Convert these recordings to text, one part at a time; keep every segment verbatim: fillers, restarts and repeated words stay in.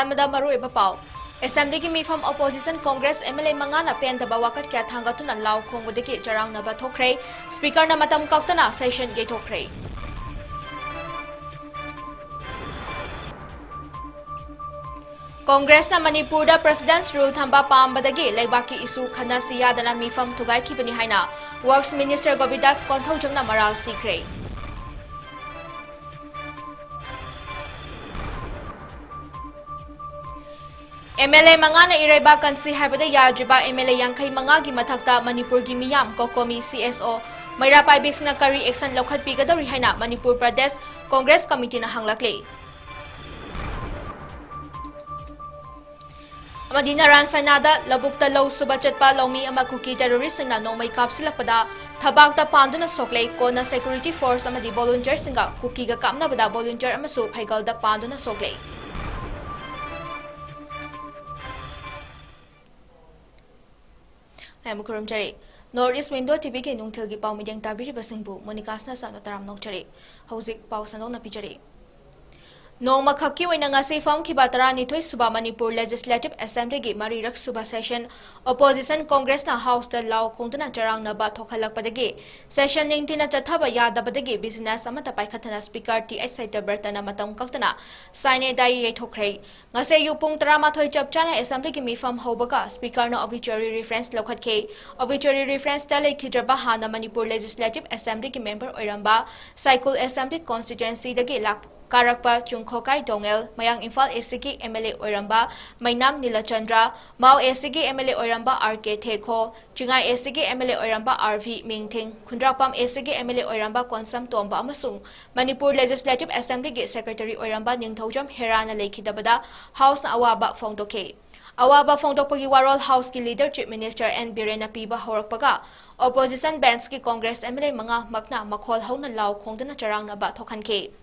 ꯑꯃꯗ ꯃꯔꯨꯑꯣꯏꯕ ꯄꯥꯎ꯫ ꯑꯦꯁꯦꯝꯕ꯭ꯂꯤꯒꯤ ꯃꯤꯐꯝ꯫ Opposition Congress M L A ꯃꯉꯥꯅ ꯄꯦꯟꯗꯕ ꯋꯥꯀꯠ ꯀꯌꯥ ꯊꯥꯡꯒꯠꯇꯨꯅ ꯂꯥꯎ ꯈꯣꯡꯕꯗꯒꯤ ꯆꯔꯥꯡꯅꯕ ꯊꯣꯛꯈ꯭ꯔꯦ꯫ ꯁ꯭ꯄꯤꯀꯔꯅ ꯃꯇꯝ ꯀꯛꯇꯅ ꯁꯦꯁꯟ ꯌꯩꯊꯣꯛꯈ꯭ꯔꯦ꯫ ꯀꯣꯡꯒ꯭ꯔꯦꯁꯅ ꯃꯅꯤꯄꯨꯔꯗ President's Rule ꯊꯝꯕ ꯄꯥꯝꯕꯗꯒꯤ ꯂꯩꯕꯥꯛꯀꯤ ꯏꯁꯨ ꯈꯟꯅꯁꯤ ꯌꯥꯗꯅ ꯃꯤꯐꯝ ꯊꯨꯒꯥꯏꯈꯤꯕꯅꯤ ꯍꯥꯏꯅ Works Minister ꯒꯣꯕꯤꯟꯗꯥꯁ ꯀꯣꯟꯊꯧꯖꯝꯅ ꯃꯔꯥꯜ ꯁꯤꯈ꯭ꯔꯦ꯫ M L A ꯃꯉꯥꯅ ꯏꯔꯩꯕꯥꯛ ꯀꯟꯁꯤ ꯍꯥꯏꯕꯗ ꯌꯥꯗ꯭ꯔꯤꯕ M L A ꯌꯥꯡꯈꯩ ꯃꯉꯥꯒꯤ ꯃꯊꯛꯇ ꯃꯅꯤꯄꯨꯔꯒꯤ ꯃꯤꯌꯥꯝ, COCOMI, C S O, ꯃꯩꯔꯥ ꯄꯥꯏꯕꯤꯁꯅ ꯀꯔꯤ action ꯂꯧꯈꯠꯄꯤꯒꯗꯧꯔꯤ ꯍꯥꯏꯅ ꯃꯅꯤꯄꯨꯔ ꯄ꯭ꯔꯗꯦꯁ ꯀꯣꯡꯒ꯭ꯔꯦꯁ ꯀꯃꯤꯇꯤꯅ ꯍꯪꯂꯛꯂꯤ꯫ ꯑꯃꯗꯤ ꯅꯔꯥꯟ ꯁꯥꯏꯅꯥꯗ ꯂꯧꯕꯨꯛꯇ ꯂꯧ ꯁꯨꯕ ꯆꯠꯄ ꯂꯧꯃꯤ ꯑꯃ ꯀꯨꯀꯤ terrorist ꯁꯤꯡꯅ ꯅꯣꯡꯃꯩ ꯀꯥꯞꯁꯤꯜꯂꯛꯄꯗ ꯊꯕꯥꯛꯇ ꯄꯥꯟꯗꯨꯅ ꯁꯣꯛꯂꯦ꯫ ꯀꯣꯟꯅ security force ꯑꯃꯗꯤ volunteer ꯁꯤꯡꯒ ꯀꯨꯀꯤꯒ ꯀꯥꯞꯅꯕꯗ volunteer ꯑꯃꯁꯨ ꯐꯩꯒꯜꯗ ꯄꯥꯟꯗꯨꯅ ꯁꯣꯛꯂꯦ꯫ ꯃꯌꯥꯝꯕꯨ ꯈꯨꯔꯨꯝꯖꯔꯤ꯫ North East Window T V ꯒꯤ ꯅꯨꯡꯊꯤꯜꯒꯤ ꯄꯥꯎ ꯃꯤꯠꯌꯦꯡ ꯇꯥꯕꯤꯔꯤꯕꯁꯤꯡꯕꯨ ꯃꯣꯅꯤꯀꯥꯁꯅ ꯆꯥꯝꯅ ꯇꯔꯥꯝ ꯅꯣꯛꯆꯔꯤ꯫ ꯍꯧꯖꯤꯛ ꯄꯥꯎ ꯁꯟꯗꯣꯛꯅ ꯄꯤꯖꯔꯤ꯫ ꯅꯣꯡꯃꯈꯛꯀꯤ ꯑꯣꯏꯅ ꯉꯁꯤ ꯐꯝꯈꯤꯕ ꯇꯔꯥꯅꯤꯊꯣꯏ ꯁꯨꯕ ꯃꯅꯤꯄꯨꯔ Legislative Assembly ꯒꯤ ꯃꯔꯤꯔꯛ ꯁꯨꯕ session Opposition Congress ꯅ House ꯇ ꯂꯥꯎ ꯈꯣꯡꯗꯨꯅ ꯆꯔꯥꯡꯅꯕ ꯊꯣꯛꯍꯜꯂꯛꯄꯗꯒꯤ session ꯅꯤꯡꯊꯤꯅ ꯆꯠꯊꯕ ꯌꯥꯗꯕꯗꯒꯤ business ꯑꯃꯠꯇ ꯄꯥꯏꯈꯠꯇꯅ Speaker T H ꯁꯇ꯭ꯌꯕ꯭ꯔꯇꯅ ꯃꯇꯝ ꯀꯛꯇꯅ sine die ꯌꯩꯊꯣꯛꯈ꯭ꯔꯦ꯫ ꯉꯁꯤ ꯑꯌꯨꯛ ꯄꯨꯡ ꯇꯔꯥꯃꯥꯊꯣꯏ ꯆꯞ ꯆꯥꯅ Assembly ꯒꯤ ꯃꯤꯐꯝ ꯍꯧꯕꯒ Speaker ꯅ obituary reference ꯂꯧꯈꯠꯈꯤ꯫ Obituary reference ꯇ ꯂꯩꯈꯤꯗ꯭ꯔꯕ ꯍꯥꯟꯅ ꯃꯅꯤꯄꯨꯔ Legislative Assembly ꯒꯤ member ꯑꯣꯏꯔꯝꯕ ꯁꯥꯏꯀꯨꯜ Assembly Constituency ꯗꯒꯤ ꯂꯥꯛ-, ꯀꯥꯔꯛꯄ ꯆꯨꯡꯈꯣꯀꯥꯏ ꯗꯣꯉꯦꯜ, ꯃꯌꯥꯡ ꯏꯝꯐꯥꯜ A C ꯒꯤ M L A ꯑꯣꯏꯔꯝꯕ ꯃꯩꯅꯥꯝ ꯅꯤꯂꯆꯟꯗ꯭ꯔ, ꯃꯥꯎ A C ꯒꯤ M L A ꯑꯣꯏꯔꯝꯕ R K ꯊꯦꯈꯣ, Chingai A C ꯒꯤ M L A ꯑꯣꯏꯔꯝꯕ R V ꯃꯤꯡꯊꯤꯡ, Khundrakpam A C ꯒꯤ M L A ꯑꯣꯏꯔꯝꯕ ꯀꯣꯟꯁꯝ ꯇꯣꯝꯕ ꯑꯃꯁꯨꯡ ꯃꯅꯤꯄꯨꯔ Legislative Assembly ꯒꯤ Secretary ꯑꯣꯏꯔꯝꯕ ꯅꯤꯡꯊꯧꯖꯝ ꯍꯦꯔꯥꯅ ꯂꯩꯈꯤꯗꯕꯗ House ꯅ ꯑꯋꯥꯕ ꯐꯣꯡꯗꯣꯛꯈꯤ꯫ ꯑꯋꯥꯕ ꯐꯣꯡꯗꯣꯛꯄꯒꯤ ꯋꯥꯔꯣꯜ House ꯀꯤ Leader Chief Minister N ꯕꯤꯔꯦꯟꯅ ꯄꯤꯕ ꯍꯧꯔꯛꯄꯒ, Opposition Bench ꯀꯤ Congress M L A ꯃꯉꯥ ꯃꯛꯅ ꯃꯈꯣꯜ ꯍꯧꯅ ꯂꯥꯎ ꯈꯣꯡꯗꯨꯅ ꯆꯔꯥꯡꯅꯕ ꯊꯣꯛꯍꯟꯈꯤ꯫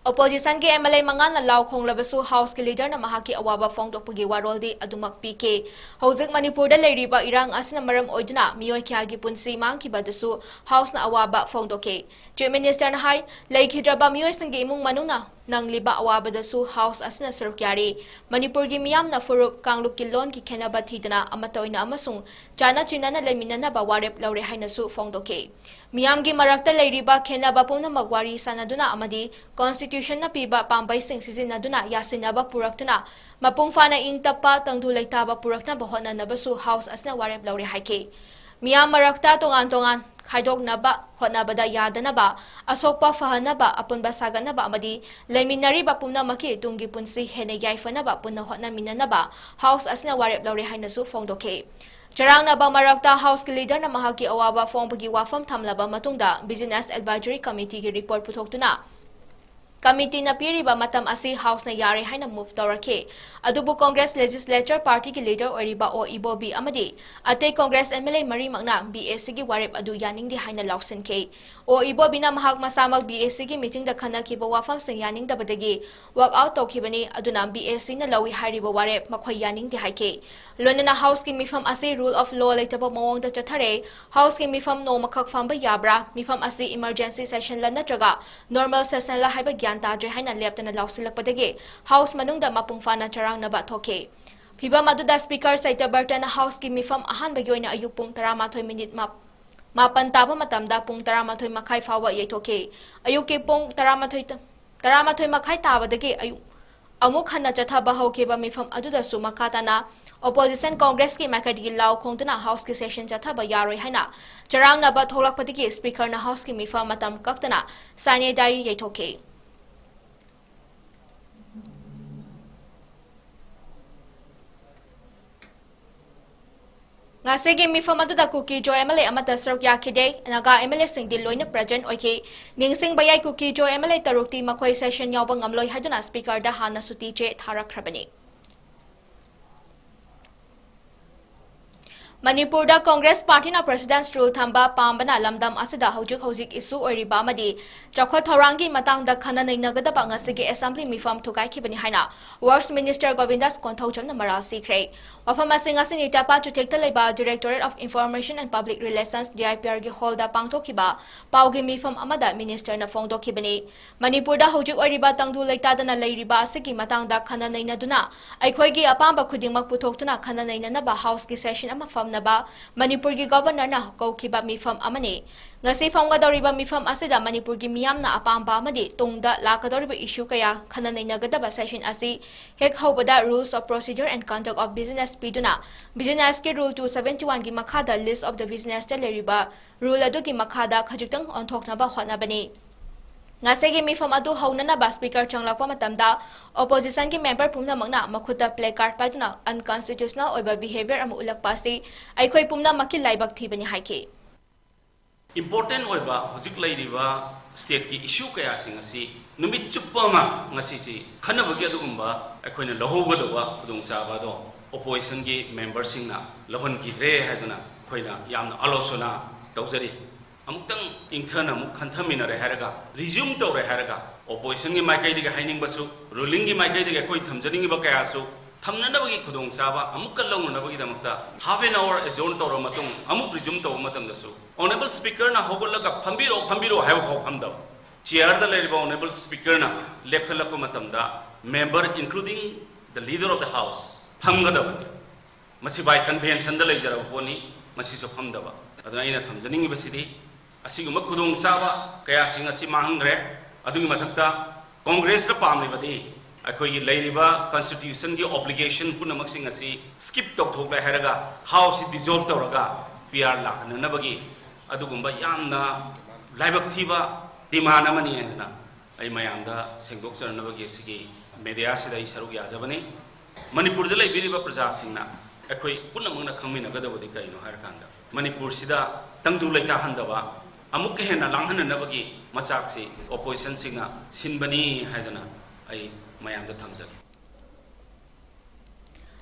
Oppositionꯒꯤ MLA ꯃꯉꯥꯅ ꯂꯥꯎ ꯈꯣꯡꯂꯕꯁꯨ Houseꯀꯤ leaderꯅ ꯃꯍꯥꯛꯀꯤ ꯑꯋꯥꯕ ꯐꯣꯡꯗꯣꯛꯄꯒꯤ ꯋꯥꯔꯣꯜꯗꯤ ꯑꯗꯨꯃꯛ ꯄꯤꯈꯤ꯫ ꯍꯧꯖꯤꯛ ꯃꯅꯤꯄꯨꯔꯗ ꯂꯩꯔꯤꯕ ꯏꯔꯥꯡ ꯑꯁꯤꯅ ꯃꯔꯝ ꯑꯣꯏꯗꯨꯅ ꯃꯤꯑꯣꯏ ꯀꯌꯥꯒꯤ ꯄꯨꯟꯁꯤ ꯃꯥꯡꯈꯤꯕꯗꯁꯨ Houseꯅ ꯑꯋꯥꯕ ꯐꯣꯡꯗꯣꯛꯈꯤ꯫ Chief Ministerꯅ ꯍꯥꯏ, ꯂꯩꯈꯤꯗ꯭ꯔꯕ ꯃꯤꯑꯣꯏꯁꯤꯡꯒꯤ ꯏꯃꯨꯡ ꯃꯅꯨꯡꯅ ꯅꯪꯂꯤꯕ ꯑꯋꯥꯕꯗꯁꯨ House ꯑꯁꯤꯅ ꯁꯔꯨꯛ ꯌꯥꯔꯤ꯫ ꯃꯅꯤꯄꯨꯔꯒꯤ ꯃꯤꯌꯥꯝꯅ ꯐꯨꯔꯨꯞ, ꯀꯥꯡꯂꯨꯞꯀꯤ ꯂꯣꯟꯒꯤ ꯈꯦꯟꯅꯕ ꯊꯤꯗꯅ ꯑꯃꯠꯇ ꯑꯣꯏꯅ ꯑꯃꯁꯨꯡ ꯆꯥꯟꯅ ꯆꯤꯟꯅꯅ ꯂꯩꯃꯤꯟꯅꯅꯕ ꯋꯥꯔꯦꯞ ꯂꯧꯔꯦ ꯍꯥꯏꯅꯁꯨ ꯐꯣꯡꯗꯣꯛꯈꯤ꯫ ꯃꯤꯌꯥꯝꯒꯤ ꯃꯔꯛꯇ ꯂꯩꯔꯤꯕ ꯈꯦꯟꯅꯕ ꯄꯨꯝꯅꯃꯛ ꯋꯥꯔꯤ ꯁꯥꯅꯗꯨꯅ ꯑꯃꯗꯤ Constitutionꯅ ꯄꯤꯕ ꯄꯥꯝꯕꯩꯁꯤꯡ ꯁꯤꯖꯤꯟꯅꯗꯨꯅ ꯌꯥꯁꯤꯟꯅꯕ ꯄꯨꯔꯛꯇꯨꯅ ꯃꯄꯨꯡ ꯐꯥꯅ ꯏꯪ ꯇꯞꯄ ꯇꯪꯗꯨ ꯂꯩꯇꯥꯕ ꯄꯨꯔꯛꯅꯕ ꯍꯣꯠꯅꯅꯕꯁꯨ House ꯑꯁꯤꯅ ꯋꯥꯔꯦꯞ ꯂꯧꯔꯦ ꯍꯥꯏꯈꯤ꯫ ꯃꯤꯌꯥꯝ ꯃꯔꯛꯇ ꯇꯣꯉꯥꯟ ꯇꯣꯉꯥꯟ ꯈꯥꯏꯗꯣꯛꯅꯕ ꯍꯣꯠꯅꯕꯗ ꯌꯥꯗꯅꯕ, ꯑꯁꯣꯛꯄ ꯐꯍꯟꯅꯕ, ꯑꯄꯨꯟꯕ ꯁꯥꯒꯠꯅꯕ ꯑꯃꯗꯤ ꯂꯩꯃꯤꯟꯅꯔꯤꯕ ꯄꯨꯝꯅꯃꯛꯀꯤ ꯇꯨꯡꯒꯤ ꯄꯨꯟꯁꯤ ꯍꯦꯟꯅ ꯌꯥꯏꯐꯅꯕ ꯄꯨꯟꯅ ꯍꯣꯠꯅꯃꯤꯟꯅꯅꯕ House ꯑꯁꯤꯅ ꯋꯥꯔꯦꯞ ꯂꯧꯔꯦ ꯍꯥꯏꯅꯁꯨ ꯐꯣꯡꯗꯣꯛꯈꯤ꯫ ꯆꯔꯥꯡꯅꯕ ꯃꯔꯛꯇ Houseꯀꯤ leaderꯅ ꯃꯍꯥꯛꯀꯤ ꯑꯋꯥꯕ ꯐꯣꯡꯕꯒꯤ ꯋꯥꯐꯝ ꯊꯝꯂꯕ ꯃꯇꯨꯡꯗ Business Advisory Committeeꯒꯤ report ꯄꯨꯊꯣꯛꯇꯨꯅ committeeꯅ ꯄꯤꯔꯤꯕ ꯃꯇꯝ ꯑꯁꯤ Houseꯅ ꯌꯥꯔꯦ ꯍꯥꯏꯅ move ꯇꯧꯔꯛꯈꯤ꯫ ꯑꯗꯨꯕꯨ Congress Legislature Partyꯒꯤ leader ꯑꯣꯏꯔꯤꯕ ꯑꯣ ꯏꯕꯣꯕꯤ ꯑꯃꯗꯤ ꯑꯇꯩ Congress MLA ꯃꯔꯤꯃꯛꯅ BACꯒꯤ ꯋꯥꯔꯦꯞ ꯑꯗꯨ ꯌꯥꯅꯤꯡꯗꯦ ꯍꯥꯏꯅ ꯂꯥꯎꯁꯤꯟꯈꯤ꯫ ꯑꯣ ꯏꯕꯣꯕꯤꯅ ꯃꯍꯥꯛ ꯃꯁꯥꯃꯛ BACꯒꯤ meetingꯗ ꯈꯟꯅꯈꯤꯕ ꯋꯥꯐꯝꯁꯤꯡ ꯌꯥꯅꯤꯡꯗꯕꯗꯒꯤ walk out ꯇꯧꯈꯤꯕꯅꯤ, ꯑꯗꯨꯅ BACꯅ ꯂꯧꯏ ꯍꯥꯏꯔꯤꯕ ꯋꯥꯔꯦꯞ ꯃꯈꯣꯏ ꯌꯥꯅꯤꯡꯗꯦ ꯍꯥꯏꯈꯤ꯫ ꯂꯣꯏꯅꯅ Houseꯀꯤ ꯃꯤꯐꯝ ꯑꯁꯤ rule of law ꯂꯩꯇꯕ ꯃꯑꯣꯡꯗ ꯆꯠꯊꯔꯦ꯫ Houseꯀꯤ ꯃꯤꯐꯝ ꯅꯣꯡꯃꯈꯛ ꯐꯝꯕ ꯌꯥꯕ꯭ꯔꯥ? ꯃꯤꯐꯝ ꯑꯁꯤ emergency sessionꯂ ꯅꯠꯇ꯭ꯔꯒ normal sessionꯂ ꯍꯥꯏꯕ ꯒ꯭ꯌꯥꯟ ꯇꯥꯗ꯭ꯔꯦ ꯍꯥꯏꯅ ꯂꯦꯞꯇꯅ ꯂꯥꯎꯁꯤꯜꯂꯛꯄꯗꯒꯤ House ꯃꯅꯨꯡꯗ ꯃꯄꯨꯡ ꯐꯥꯅ ꯆꯔꯥꯡꯅꯕ ꯊꯣꯛꯈꯤ꯫ ꯐꯤꯚꯝ ꯑꯗꯨꯗ Speaker ꯁꯇ꯭ꯌꯕ꯭ꯔꯇꯅ Houseꯀꯤ ꯃꯤꯐꯝ ꯑꯍꯥꯟꯕꯒꯤ ꯑꯣꯏꯅ ꯑꯌꯨꯛ ꯄꯨꯡ ꯇꯔꯥꯃꯥꯊꯣꯏ ꯃꯤꯅꯤꯠ ꯃꯥ-, ꯃꯥꯄꯟ ꯇꯥꯕ ꯃꯇꯝꯗ ꯄꯨꯡ ꯇꯔꯥꯃꯥꯊꯣꯏ ꯃꯈꯥꯏ ꯐꯥꯎꯕ ꯌꯩꯊꯣꯛꯈꯤ꯫ ꯑꯌꯨꯛꯀꯤ ꯄꯨꯡ ꯇꯔꯥꯃꯥꯊꯣꯏ ꯇ-, ꯇꯔꯥꯃꯥꯊꯣꯏ ꯃꯈꯥꯏ ꯇꯥꯕꯗꯒꯤ ꯑꯌꯨꯛ ꯑꯃꯨꯛ ꯍꯟꯅ ꯆꯠꯊꯕ ꯍꯧꯈꯤꯕ ꯃꯤꯐꯝ ꯑꯗꯨꯗꯁꯨ ꯃꯈꯥ ꯇꯥꯅ Opposition Congressꯀꯤ ꯃꯥꯏꯀꯩꯗꯒꯤ ꯂꯥꯎ ꯈꯣꯡꯗꯨꯅ Houseꯀꯤ session ꯆꯠꯊꯕ ꯌꯥꯔꯣꯏ ꯍꯥꯏꯅ ꯆꯔꯥꯡꯅꯕ ꯊꯣꯛꯂꯛꯄꯗꯒꯤ Speakerꯅ Houseꯀꯤ ꯃꯤꯐꯝ ꯃꯇꯝ ꯀꯛꯇꯅ sine die ꯌꯩꯊꯣꯛꯈꯤ꯫ ꯉꯁꯤꯒꯤ ꯃꯤꯐꯝ ꯑꯗꯨꯗ ꯀꯨꯀꯤ-ꯖꯣ MLA ꯑꯃꯠꯇ ꯁꯔꯨꯛ ꯌꯥꯈꯤꯗꯦ꯫ ꯅꯥꯒꯥ MLAꯁꯤꯡꯗꯤ ꯂꯣꯏꯅ present ꯑꯣꯏꯈꯤ꯫ ꯅꯤꯡꯁꯤꯡꯕ ꯌꯥꯏ, ꯀꯨꯀꯤ-ꯖꯣ MLA ꯇꯔꯨꯛꯇꯤ ꯃꯈꯣꯏ session ꯌꯥꯎꯕ ꯉꯝꯂꯣꯏ ꯍꯥꯏꯗꯨꯅ Speakerꯗ ꯍꯥꯟꯅ ꯁꯨꯇꯤ ꯆꯦ ꯊꯥꯔꯛꯈ꯭ꯔꯕꯅꯤ꯫ ꯃꯅꯤꯄꯨꯔꯗ ꯀꯣꯡꯒ꯭ꯔꯦꯁ ꯄꯥꯔꯇꯤꯅ President's Rule ꯊꯝꯕ ꯄꯥꯝꯕꯅ ꯂꯝꯗꯝ ꯑꯁꯤꯗ ꯍꯧꯖꯤꯛ ꯍꯧꯖꯤꯛ issue ꯑꯣꯏꯔꯤꯕ ꯑꯃꯗꯤ ꯆꯥꯎꯈꯠ ꯊꯧꯔꯥꯡꯒꯤ ꯃꯇꯥꯡꯗ ꯈꯟꯅ ꯅꯩꯅꯒꯗꯕ ꯉꯁꯤꯒꯤ assembly ꯃꯤꯐꯝ ꯊꯨꯒꯥꯏꯈꯤꯕꯅꯤ ꯍꯥꯏꯅ Works Minister ꯒꯣꯕꯤꯟꯗꯥꯁ ꯀꯣꯟꯊꯧꯖꯝꯅ ꯃꯔꯥꯜ ꯁꯤꯈ꯭ꯔꯦ꯫ ꯋꯥꯐꯝ ꯑꯁꯤ ꯉꯁꯤ ꯅꯤꯇꯥꯄꯥ ꯆꯨꯊꯦꯛꯇ ꯂꯩꯕ Directorate of Information and Public Relations, D I P R ꯒꯤ hall ꯗ ꯄꯥꯡꯊꯣꯛꯈꯤꯕ ꯄꯥꯎꯒꯤ ꯃꯤꯐꯝ ꯑꯃꯗ minister ꯅ ꯐꯣꯡꯗꯣꯛꯈꯤꯕꯅꯤ꯫ ꯃꯅꯤꯄꯨꯔꯗ ꯍꯧꯖꯤꯛ ꯑꯣꯏꯔꯤꯕ ꯇꯪꯗꯨ ꯂꯩꯇꯥꯗꯅ ꯂꯩꯔꯤꯕ ꯑꯁꯤꯒꯤ ꯃꯇꯥꯡꯗ ꯈꯟꯅ ꯅꯩꯅꯗꯨꯅ ꯑꯩꯈꯣꯏꯒꯤ ꯑꯄꯥꯝꯕ ꯈꯨꯗꯤꯡꯃꯛ ꯄꯨꯊꯣꯛꯇꯨꯅ ꯈꯟꯅ ꯅꯩꯅꯅꯕ House ꯀꯤ session ꯑꯃ ꯐꯝꯅꯕ ꯃꯅꯤꯄꯨꯔꯒꯤ Governor ꯅ ꯀꯧꯈꯤꯕ ꯃꯤꯐꯝ ꯑꯃꯅꯤ꯫ ꯉꯁꯤ ꯐꯝꯒꯗꯧꯔꯤꯕ ꯃꯤꯐꯝ ꯑꯁꯤꯗ ꯃꯅꯤꯄꯨꯔꯒꯤ ꯃꯤꯌꯥꯝꯅ ꯑꯄꯥꯝꯕ ꯑꯃꯗꯤ ꯇꯨꯡꯗ ꯂꯥꯛꯀꯗꯧꯔꯤꯕ issue ꯀꯌꯥ ꯈꯟꯅ ꯅꯩꯅꯒꯗꯕ session ꯑꯁꯤ ꯍꯦꯛ ꯍꯧꯕꯗ Rules of Procedure and Conduct of Business ꯄꯤꯗꯨꯅ business ꯀꯤ Rule two seventy one ꯒꯤ ꯃꯈꯥꯗ List of the Business ꯇ ꯂꯩꯔꯤꯕ rule ꯑꯗꯨꯒꯤ ꯃꯈꯥꯗ ꯈꯖꯤꯛꯇꯪ ꯑꯣꯟꯊꯣꯛꯅꯕ ꯍꯣꯠꯅꯕꯅꯤ꯫ ꯉꯁꯤꯒꯤ ꯃꯤꯐꯝ ꯑꯗꯨ ꯍꯧꯅꯅꯕ Speaker ꯆꯪꯂꯛꯄ ꯃꯇꯝꯗ Opposition ꯒꯤ member ꯄꯨꯝꯅꯃꯛꯅ ꯃꯈꯨꯠꯇ placard ꯄꯥꯏꯗꯨꯅ unconstitutional ꯑꯣꯏꯕ behaviour ꯑꯃ ꯎꯠꯂꯛꯄ ꯑꯁꯤ ꯑꯩꯈꯣꯏ ꯄꯨꯝꯅꯃꯛꯀꯤ ꯂꯥꯏꯕꯛ ꯊꯤꯕꯅꯤ ꯍꯥꯏꯈꯤ꯫ Important ꯑꯣꯏꯕ ꯍꯧꯖꯤꯛ ꯂꯩꯔꯤꯕ state ꯀꯤ issue ꯀꯌꯥꯁꯤꯡ ꯑꯁꯤ ꯅꯨꯃꯤꯠ ꯆꯨꯞꯄ ꯑꯃ ꯉꯁꯤꯁꯤ ꯈꯟꯅꯕꯒꯤ ꯑꯗꯨꯒꯨꯝꯕ ꯑꯩꯈꯣꯏꯅ ꯂꯧꯍꯧꯒꯗꯧꯕ ꯈꯨꯗꯣꯡꯆꯥꯕ ꯑꯗꯣ Opposition ꯒꯤ member ꯁꯤꯡꯅ ꯂꯧꯍꯟꯈꯤꯗ꯭ꯔꯦ ꯍꯥꯏꯗꯨꯅ ꯑꯩꯈꯣꯏꯅ ꯌꯥꯝꯅ ꯑꯥꯂꯣꯆꯅꯥ ꯇꯧꯖꯔꯤ꯫ ꯑꯃꯨꯛꯇꯪ ꯏꯪꯊꯅ ꯑꯃꯨꯛ ꯈꯟꯊꯃꯤꯟꯅꯔꯦ ꯍꯥꯏꯔꯒ, resume ꯇꯧꯔꯦ ꯍꯥꯏꯔꯒ, Opposition ꯒꯤ ꯃꯥꯏꯀꯩꯗꯒꯤ ꯍꯥꯏꯅꯤꯡꯕꯁꯨ, ruling ꯒꯤ ꯃꯥꯏꯀꯩꯗꯒꯤ ꯑꯩꯈꯣꯏ ꯊꯝꯖꯅꯤꯡꯉꯤꯕ ꯀꯌꯥꯁꯨ ꯊꯝꯅꯅꯕꯒꯤ ꯈꯨꯗꯣꯡꯆꯥꯕ ꯑꯃꯨꯛꯀ ꯂꯧꯅꯅꯕꯒꯤꯗꯃꯛꯇ half an hour adjourn ꯇꯧꯔꯕ ꯃꯇꯨꯡ ꯑꯃꯨꯛ resume ꯇꯧꯕ ꯃꯇꯝꯗꯁꯨ Honourable Speaker ꯅ ꯍꯧꯒꯠꯂꯒ "ꯐꯝꯕꯤꯔꯣ, ꯐꯝꯕꯤꯔꯣ" ꯍꯥꯏꯕ ꯐꯥꯎ ꯐꯝꯗꯕ, chair ꯗ ꯂꯩꯔꯤꯕ Honourable Speaker ꯅ ꯂꯦꯞꯈꯠꯂꯛꯄ ꯃꯇꯝꯗ member including the Leader of the House ꯐꯝꯒꯗꯕꯅꯤ꯫ ꯃꯁꯤ by convention ꯗ ꯂꯩꯖꯔꯕ ꯄꯣꯠꯅꯤ, ꯃꯁꯤꯁꯨ ꯐꯝꯗꯕ꯫ ꯑꯗꯨꯅ ꯑꯩꯅ ꯊꯝꯖꯅꯤꯡꯉꯤꯕꯁꯤꯗꯤ, ꯑꯁꯤꯒꯨꯝꯕ ꯈꯨꯗꯣꯡꯆꯥꯕ ꯀꯌꯥꯁꯤꯡ ꯑꯁꯤ ꯃꯥꯡꯍꯟꯈ꯭ꯔꯦ꯫ ꯑꯗꯨꯒꯤ ꯃꯊꯛꯇ Congress ꯅ ꯄꯥꯝꯂꯤꯕꯗꯤ ꯑꯩꯈꯣꯏꯒꯤ ꯂꯩꯔꯤꯕ constitution ꯒꯤ obligation ꯄꯨꯝꯅꯃꯛꯁꯤꯡ ꯑꯁꯤ skip ꯇꯧꯊꯣꯛꯂꯦ ꯍꯥꯏꯔꯒ House ꯁꯤ dissolve ꯇꯧꯔꯒ P R ꯂꯥꯛꯍꯟꯅꯅꯕꯒꯤ ꯑꯗꯨꯒꯨꯝꯕ ꯌꯥꯝꯅ ꯂꯥꯏꯕꯛ ꯊꯤꯕ demand ꯑꯃꯅꯤ ꯍꯥꯏꯗꯅ ꯑꯩ ꯃꯌꯥꯝꯗ ꯁꯦꯡꯗꯣꯛꯆꯅꯅꯕꯒꯤ ꯑꯁꯤꯒꯤ media ꯁꯤꯗ ꯑꯩ ꯁꯔꯨꯛ ꯌꯥꯖꯕꯅꯤ꯫ ꯃꯅꯤꯄꯨꯔꯗ ꯂꯩꯕꯤꯔꯤꯕ ꯄ꯭ꯔꯖꯥꯁꯤꯡꯅ ꯑꯩꯈꯣꯏ ꯄꯨꯝꯅꯃꯛꯅ ꯈꯪꯃꯤꯟꯅꯒꯗꯕꯗꯤ ꯀꯔꯤꯅꯣ ꯍꯥꯏꯔꯀꯥꯟꯗ, ꯃꯅꯤꯄꯨꯔꯁꯤꯗ ꯇꯪꯗꯨ ꯂꯩꯇꯥꯍꯟꯗꯕ, ꯑꯃꯨꯛꯀ ꯍꯦꯟꯅ ꯂꯥꯡꯍꯟꯅꯅꯕꯒꯤ ꯃꯆꯥꯛꯁꯤ Opposition ꯁꯤꯡꯅ ꯁꯤꯟꯕꯅꯤ ꯍꯥꯏꯗꯅ ꯑꯩ ꯃꯌꯥꯝꯗ ꯊꯝꯖꯒꯦ꯫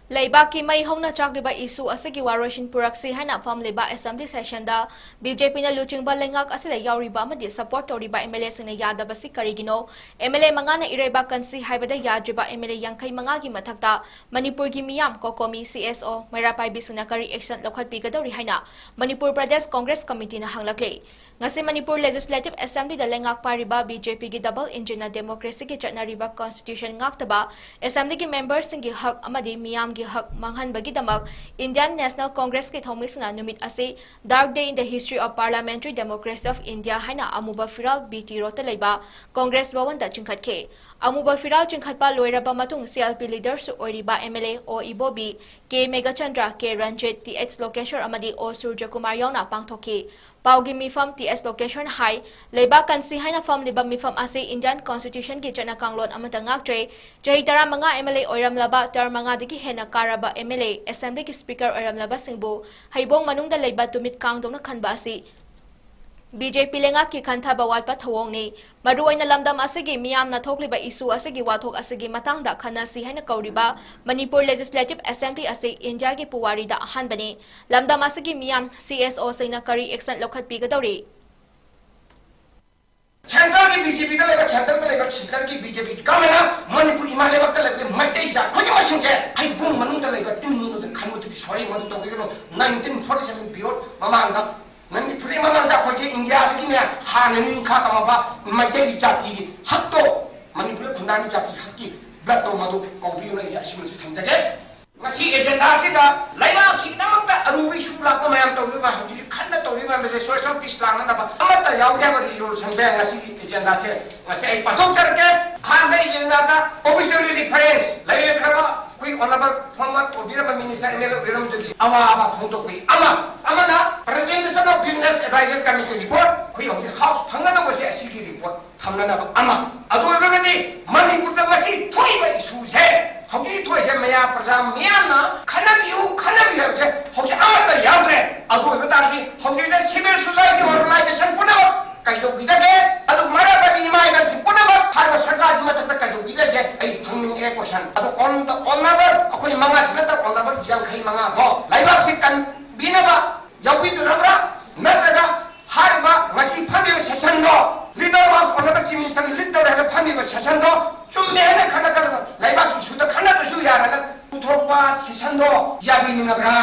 ꯂꯩꯕꯥꯛꯀꯤ ꯃꯩ ꯍꯧꯅ ꯆꯥꯛꯂꯤꯕ ꯏꯁꯨ ꯑꯁꯤꯒꯤ ꯋꯥꯔꯣꯏꯁꯤꯟ ꯄꯨꯔꯛꯁꯤ ꯍꯥꯏꯅ ꯐꯝꯂꯤꯕ ꯑꯦꯁꯦꯝꯕ꯭ꯂꯤ ꯁꯦꯁꯟꯗ ꯕꯤ ꯖꯦ ꯄꯤꯅ ꯂꯨꯆꯤꯡꯕ ꯂꯩꯉꯥꯛ ꯑꯁꯤꯗ ꯌꯥꯎꯔꯤꯕ ꯑꯃꯗꯤ ꯁꯄꯣꯔꯠ ꯇꯧꯔꯤꯕ ꯑꯦꯝ ꯑꯦꯜ ꯑꯦꯁꯤꯡꯅ ꯌꯥꯗꯕꯁꯤ ꯀꯔꯤꯒꯤꯅꯣ? ꯑꯦꯝ ꯑꯦꯜ ꯑꯦ ꯃꯉꯥꯅ ꯏꯔꯩꯕꯥꯛ ꯀꯟꯁꯤ ꯍꯥꯏꯕꯗ ꯌꯥꯗ꯭ꯔꯤꯕ ꯑꯦꯝ ꯑꯦꯜ ꯑꯦ ꯌꯥꯡꯈꯩ ꯃꯉꯥꯒꯤ ꯃꯊꯛꯇ ꯃꯅꯤꯄꯨꯔꯒꯤ ꯃꯤꯌꯥꯝ, ꯀꯣꯀꯣꯃꯤ, ꯁꯤ ꯑꯦꯁ ꯑꯣ, ꯃꯩꯔꯥ ꯄꯥꯏꯕꯤꯁꯤꯡꯅ ꯀꯔꯤ ꯑꯦꯛꯁꯟ ꯂꯧꯈꯠꯄꯤꯒꯗꯧꯔꯤ ꯍꯥꯏꯅ ꯃꯅꯤꯄꯨꯔ ꯄ꯭ꯔꯗꯦꯁ ꯀꯣꯡꯒ꯭ꯔꯦꯁ ꯀꯃꯤꯇꯤꯅ ꯍꯪꯂꯛꯂꯤ꯫ ꯉꯁꯤ ꯃꯅꯤꯄꯨꯔ ꯂꯦꯖꯤꯁꯂꯦꯇꯤꯚ ꯑꯦꯁꯦꯝꯕ꯭ꯂꯤꯗ ꯂꯩꯉꯥꯛ ꯄꯥꯏꯔꯤꯕ ꯕꯤ ꯖꯦ ꯄꯤꯒꯤ ꯗꯕꯜ ꯏꯟꯖꯤꯟꯅ ꯗꯦꯃꯣꯀ꯭ꯔꯦꯁꯤꯒꯤ ꯆꯠꯅꯔꯤꯕ ꯀꯣꯟꯁꯇꯤꯇ꯭ꯌꯨꯁꯟ ꯉꯥꯛꯇꯕ, ꯑꯦꯁꯦꯝꯕ꯭ꯂꯤꯒꯤ ꯃꯦꯝꯕꯔꯁꯤꯡꯒꯤ ꯍꯛ ꯑꯃꯗꯤ ꯃꯤꯌꯥꯝꯒꯤ ꯍꯛ ꯃꯥꯡꯍꯟꯕꯒꯤꯗꯃꯛ ꯏꯟꯗꯤꯌꯥꯟ ꯅꯦꯁꯅꯦꯜ ꯀꯣꯡꯒ꯭ꯔꯦꯁꯀꯤ ꯊꯧꯃꯤꯁꯤꯡꯅ ꯅꯨꯃꯤꯠ ꯑꯁꯤ Dark Day in the History of Parliamentary Democracy of India ꯍꯥꯏꯅ ꯑꯃꯨꯕ ꯐꯤꯔꯥꯜ ꯕꯤ ꯇꯤ ꯔꯣꯗꯇ ꯂꯩꯕ ꯀꯣꯡꯒ꯭ꯔꯦꯁ ꯚꯋꯟꯗ ꯆꯤꯡꯈꯠꯈꯤ꯫ ꯑꯃꯨꯕ ꯐꯤꯔꯥꯜ ꯆꯤꯡꯈꯠꯄ ꯂꯣꯏꯔꯕ ꯃꯇꯨꯡ, ꯁꯤ ꯑꯦꯜ ꯄꯤ ꯂꯤꯗꯔꯁꯨ ꯑꯣꯏꯔꯤꯕ ꯑꯦꯝ ꯑꯦꯜ ꯑꯦ ꯑꯣ ꯏꯕꯣꯕꯤ, ꯀꯦ ꯃꯦꯘꯆꯟꯗ꯭ꯔ, ꯀꯦ ꯔꯟꯖꯤꯠ, ꯇꯤ ꯑꯦꯆ ꯂꯣꯀꯦꯁ꯭ꯋꯔ ꯑꯃꯗꯤ ꯑꯣ ꯁꯨꯔꯖꯀꯨꯃꯥꯔ ꯌꯥꯎꯅ ꯄꯥꯡꯊꯣꯛꯈꯤ꯫ ꯄꯥꯎꯒꯤ ꯃꯤꯐꯝ ꯇꯤ ꯑꯦꯆ ꯂꯣꯀꯦꯁ꯭ꯋꯔꯅ ꯍꯥꯏ, ꯂꯩꯕꯥꯛ ꯀꯟꯁꯤ ꯍꯥꯏꯅ ꯐꯝꯂꯤꯕ ꯃꯤꯐꯝ ꯑꯁꯤ ꯏꯟꯗꯤꯌꯥꯟ ꯀꯣꯟꯁꯇꯤꯇ꯭ꯌꯨꯁꯟꯒꯤ ꯆꯠꯅ ꯀꯥꯡꯂꯣꯟ ꯑꯃꯠꯇ ꯉꯥꯛꯇ꯭ꯔꯦ꯫ ꯆꯍꯤ ꯇꯔꯥꯃꯉꯥ ꯑꯦꯝ ꯑꯦꯜ ꯑꯦ ꯑꯣꯏꯔꯝꯂꯕ ꯇꯔꯝ ꯃꯉꯥꯗꯒꯤ ꯍꯦꯟꯅ ꯀꯥꯔꯕ ꯑꯦꯝ ꯑꯦꯜ ꯑꯦ, ꯑꯦꯁꯦꯝꯕ꯭ꯂꯤꯒꯤ ꯁ꯭ꯄꯤꯀꯔ ꯑꯣꯏꯔꯝꯂꯕꯁꯤꯡꯕꯨ ꯍꯩꯕꯣꯡ ꯃꯅꯨꯡꯗ ꯂꯩꯕ ꯇꯨꯃꯤꯠ ꯀꯥꯡꯗꯧꯅ ꯈꯟꯕ ꯑꯁꯤ ꯕꯤ ꯖꯦ ꯄꯤ ꯂꯩꯉꯥꯛꯀꯤ ꯈꯟꯊꯕ ꯋꯥꯠꯄ ꯊꯧꯑꯣꯡꯅꯤ꯫ ꯃꯔꯨꯑꯣꯏꯅ ꯂꯝꯗꯝ ꯑꯁꯤꯒꯤ ꯃꯤꯌꯥꯝꯅ ꯊꯣꯛꯂꯤꯕ ꯏꯁꯨ ꯑꯁꯤꯒꯤ ꯋꯥꯊꯣꯛ ꯑꯁꯤꯒꯤ ꯃꯇꯥꯡꯗ ꯈꯟꯅꯁꯤ ꯍꯥꯏꯅ ꯀꯧꯔꯤꯕ ꯃꯅꯤꯄꯨꯔ ꯂꯦꯖꯤꯁꯂꯦꯇꯤꯚ ꯑꯦꯁꯦꯝꯕ꯭ꯂꯤ ꯑꯁꯤ ꯏꯟꯗꯤꯌꯥꯒꯤ ꯄꯨꯋꯥꯔꯤꯗ ꯑꯍꯥꯟꯕꯅꯤ꯫ ꯂꯝꯗꯝ ꯑꯁꯤꯒꯤ ꯃꯤꯌꯥꯝ, ꯁꯤ ꯑꯦꯁ ꯑꯣꯁꯤꯡꯅ ꯀꯔꯤ ꯑꯦꯛꯁꯟ ꯂꯧꯈꯠꯄꯤꯒꯗꯧꯔꯤ? ꯁꯦꯟꯇ꯭ꯔꯦꯜꯒꯤ ꯕꯤ ꯖꯦ ꯄꯤꯗ ꯂꯩꯕ, ꯁꯦꯟꯇ꯭ꯔꯦꯜꯗ ꯂꯩꯕ, ꯁꯦꯟꯇ꯭ꯔꯦꯜꯒꯤ ꯕꯤ ꯖꯦ ꯄꯤ ꯒꯃꯦꯟꯅ ꯃꯅꯤꯄꯨꯔ ꯏꯃꯥ ꯂꯩꯕꯥꯛꯇ ꯂꯩꯕ ꯃꯩꯇꯩ ꯖꯥꯠ ꯈꯨꯗꯤꯡꯃꯛꯁꯤꯡꯁꯦ ꯍꯩꯕꯣꯡ ꯃꯅꯨꯡꯗ ꯂꯩꯕ ꯇꯤꯟ ꯃꯅꯨꯡꯗ ꯈꯟꯕꯗꯨꯗꯤ ꯁꯣꯔꯤ ꯃꯗꯨ ꯇꯧꯕꯤꯒꯅꯨ꯫ ꯅꯥꯏꯟꯇꯤꯟ ꯐꯣꯔꯇꯤ ꯁꯚꯦꯟ ꯄꯤꯔꯤꯌꯣꯗ ꯃꯃꯥꯡꯗ ꯅꯪꯒꯤ ꯐꯨꯔꯤꯠ ꯃꯃꯥꯡꯗ ꯑꯩꯈꯣꯏꯁꯦ ꯏꯟꯗꯤꯌꯥꯗꯒꯤꯅꯦ ꯍꯥꯟꯅ ꯅꯤꯡꯈꯥ ꯇꯝꯃꯕ ꯃꯩꯇꯩꯒꯤ ꯖꯥꯇꯤꯒꯤ ꯍꯛꯇꯣ, ꯃꯅꯤꯄꯨꯔꯗ ꯈꯨꯟꯗꯥꯃꯤ ꯖꯥꯇꯤ ꯍꯛꯀꯤ ꯕ꯭ꯂꯠꯇꯣ ꯃꯗꯨ ꯀꯧꯕꯤꯌꯨꯅ ꯑꯩꯁꯦ ꯑꯁꯤꯃꯁꯨ ꯊꯝꯖꯒꯦ꯫ ꯉꯁꯤ ꯑꯦꯖꯦꯟꯗꯥꯁꯤꯗ ꯂꯩꯕꯥꯛꯁꯤꯒꯤꯗꯃꯛꯇ ꯑꯔꯨꯕ ꯏꯁꯨ ꯂꯥꯛꯄ ꯃꯌꯥꯝ ꯇꯧꯔꯤꯕ, ꯍꯧꯖꯤꯛ ꯈꯟꯅ ꯇꯧꯔꯤꯕ ꯔꯤꯁꯇꯣꯔꯦꯁꯟ ꯄꯤꯁ ꯂꯥꯛꯅꯅꯕ ꯑꯃꯠꯇ ꯌꯥꯎꯗꯦ ꯍꯥꯏꯕ ꯔꯤꯖꯣꯂꯨꯁꯟꯁꯦ ꯉꯁꯤꯒꯤ ꯑꯦꯖꯦꯟꯗꯥꯁꯦ ꯉꯁꯤ ꯑꯩ ꯄꯥꯊꯣꯛꯆꯔꯛꯀꯦ꯫ ꯑꯍꯥꯟꯕ ꯑꯦꯖꯦꯟꯗꯥꯗ ꯑꯣꯐꯤꯁꯤꯌꯦꯜ ꯔꯤꯐꯔꯦꯟꯁ ꯂꯩꯈ꯭ꯔꯕ ꯑꯩꯈꯣꯏ ꯑꯣꯅꯔꯦꯕꯜ ꯐꯣꯔꯃꯔ ꯑꯣꯏꯕꯤꯔꯝꯕ ꯃꯤꯅꯤꯁꯇꯔ ꯑꯦꯝ ꯑꯦꯜ ꯑꯦ ꯑꯣꯏꯕꯤꯔꯝꯕꯗꯨꯒꯤ ꯑꯋꯥꯕ ꯐꯣꯡꯗꯣꯛꯄꯒꯤ ꯑꯃ, ꯑꯃꯅ presentation of business advisor committee report ꯑꯩꯈꯣꯏ ꯍꯧꯖꯤꯛ ꯍꯥꯎꯁ ꯐꯪꯒꯗꯧꯕꯁꯦ ꯑꯁꯤꯒꯤ ꯔꯤꯄꯣꯔꯠ ꯊꯝꯅꯅꯕ ꯑꯃ꯫ ꯑꯗꯨ ꯑꯣꯏꯔꯒꯗꯤ ꯃꯅꯤꯄꯨꯔꯗ ꯉꯁꯤ ꯊꯣꯛꯏꯕ ꯏꯁꯨꯁꯦ, ꯍꯧꯖꯤꯛ ꯊꯣꯛꯏꯁꯦ ꯃꯌꯥ ꯄ꯭ꯔꯖꯥ ꯃꯤꯌꯥꯝꯅ ꯈꯟꯅꯕꯤꯌꯨ, ꯈꯟꯅꯕꯤꯌꯨ ꯍꯥꯏꯕꯁꯦ ꯍꯧꯖꯤꯛ ꯑꯃꯠꯇ ꯌꯥꯎꯗ꯭ꯔꯦ꯫ ꯑꯗꯨ ꯑꯣꯏꯕ ꯇꯥꯔꯗꯤ ꯍꯧꯖꯤꯛꯁꯦ ꯁꯤꯚꯤꯜ ꯁꯣꯁꯥꯏꯇꯤ ꯑꯣꯔꯒꯅꯥꯏꯖꯦꯁꯟ ꯄꯨꯝꯅꯃꯛ ꯀꯩꯗꯧꯕꯤꯒꯗꯦ? ꯑꯗꯨ ꯃꯔꯛꯇꯗꯤ ꯏꯃꯥ ꯏꯕꯦꯜꯁꯤꯡ ꯄꯨꯝꯅꯃꯛ ꯍꯥꯏꯔꯤꯕ ꯁꯔꯀꯥꯔꯁꯤ ꯃꯊꯛꯇ ꯀꯩꯗꯧꯕꯤꯒꯗꯦ? ꯑꯩ ꯍꯪꯅꯤꯡꯉꯦ꯫ Question ꯑꯗꯣ on the honourable ꯑꯩꯈꯣꯏ ꯃꯉꯥꯁꯤ ꯅꯠꯇ honourable ꯌꯥꯡꯈꯩ ꯃꯉꯥ ꯐꯥꯎ ꯂꯩꯕꯥꯛꯁꯤ ꯀꯟꯕꯤꯅꯕ ꯌꯥꯎꯕꯤꯗꯣꯔꯕ꯭ꯔꯥ? ꯅꯠꯇ꯭ꯔꯒ ꯍꯥꯏꯔꯤꯕ ꯉꯁꯤ ꯐꯝꯃꯤꯕ session ꯗꯣ leader of honourable chief minister ꯅ lead ꯇꯧꯔꯦ ꯍꯥꯏꯅ ꯐꯝꯃꯤꯕ session ꯗꯣ ꯆꯨꯝꯃꯦ ꯍꯥꯏꯅ ꯈꯟꯅ ꯈꯜꯂꯒ ꯂꯩꯕꯥꯛꯀꯤ issue ꯗ ꯈꯟꯅꯗ꯭ꯔꯁꯨ ꯌꯥꯔꯅ ꯄꯨꯊꯣꯛꯄ session ꯗꯣ ꯌꯥꯕꯤꯅꯤꯡꯉꯕ꯭ꯔꯥ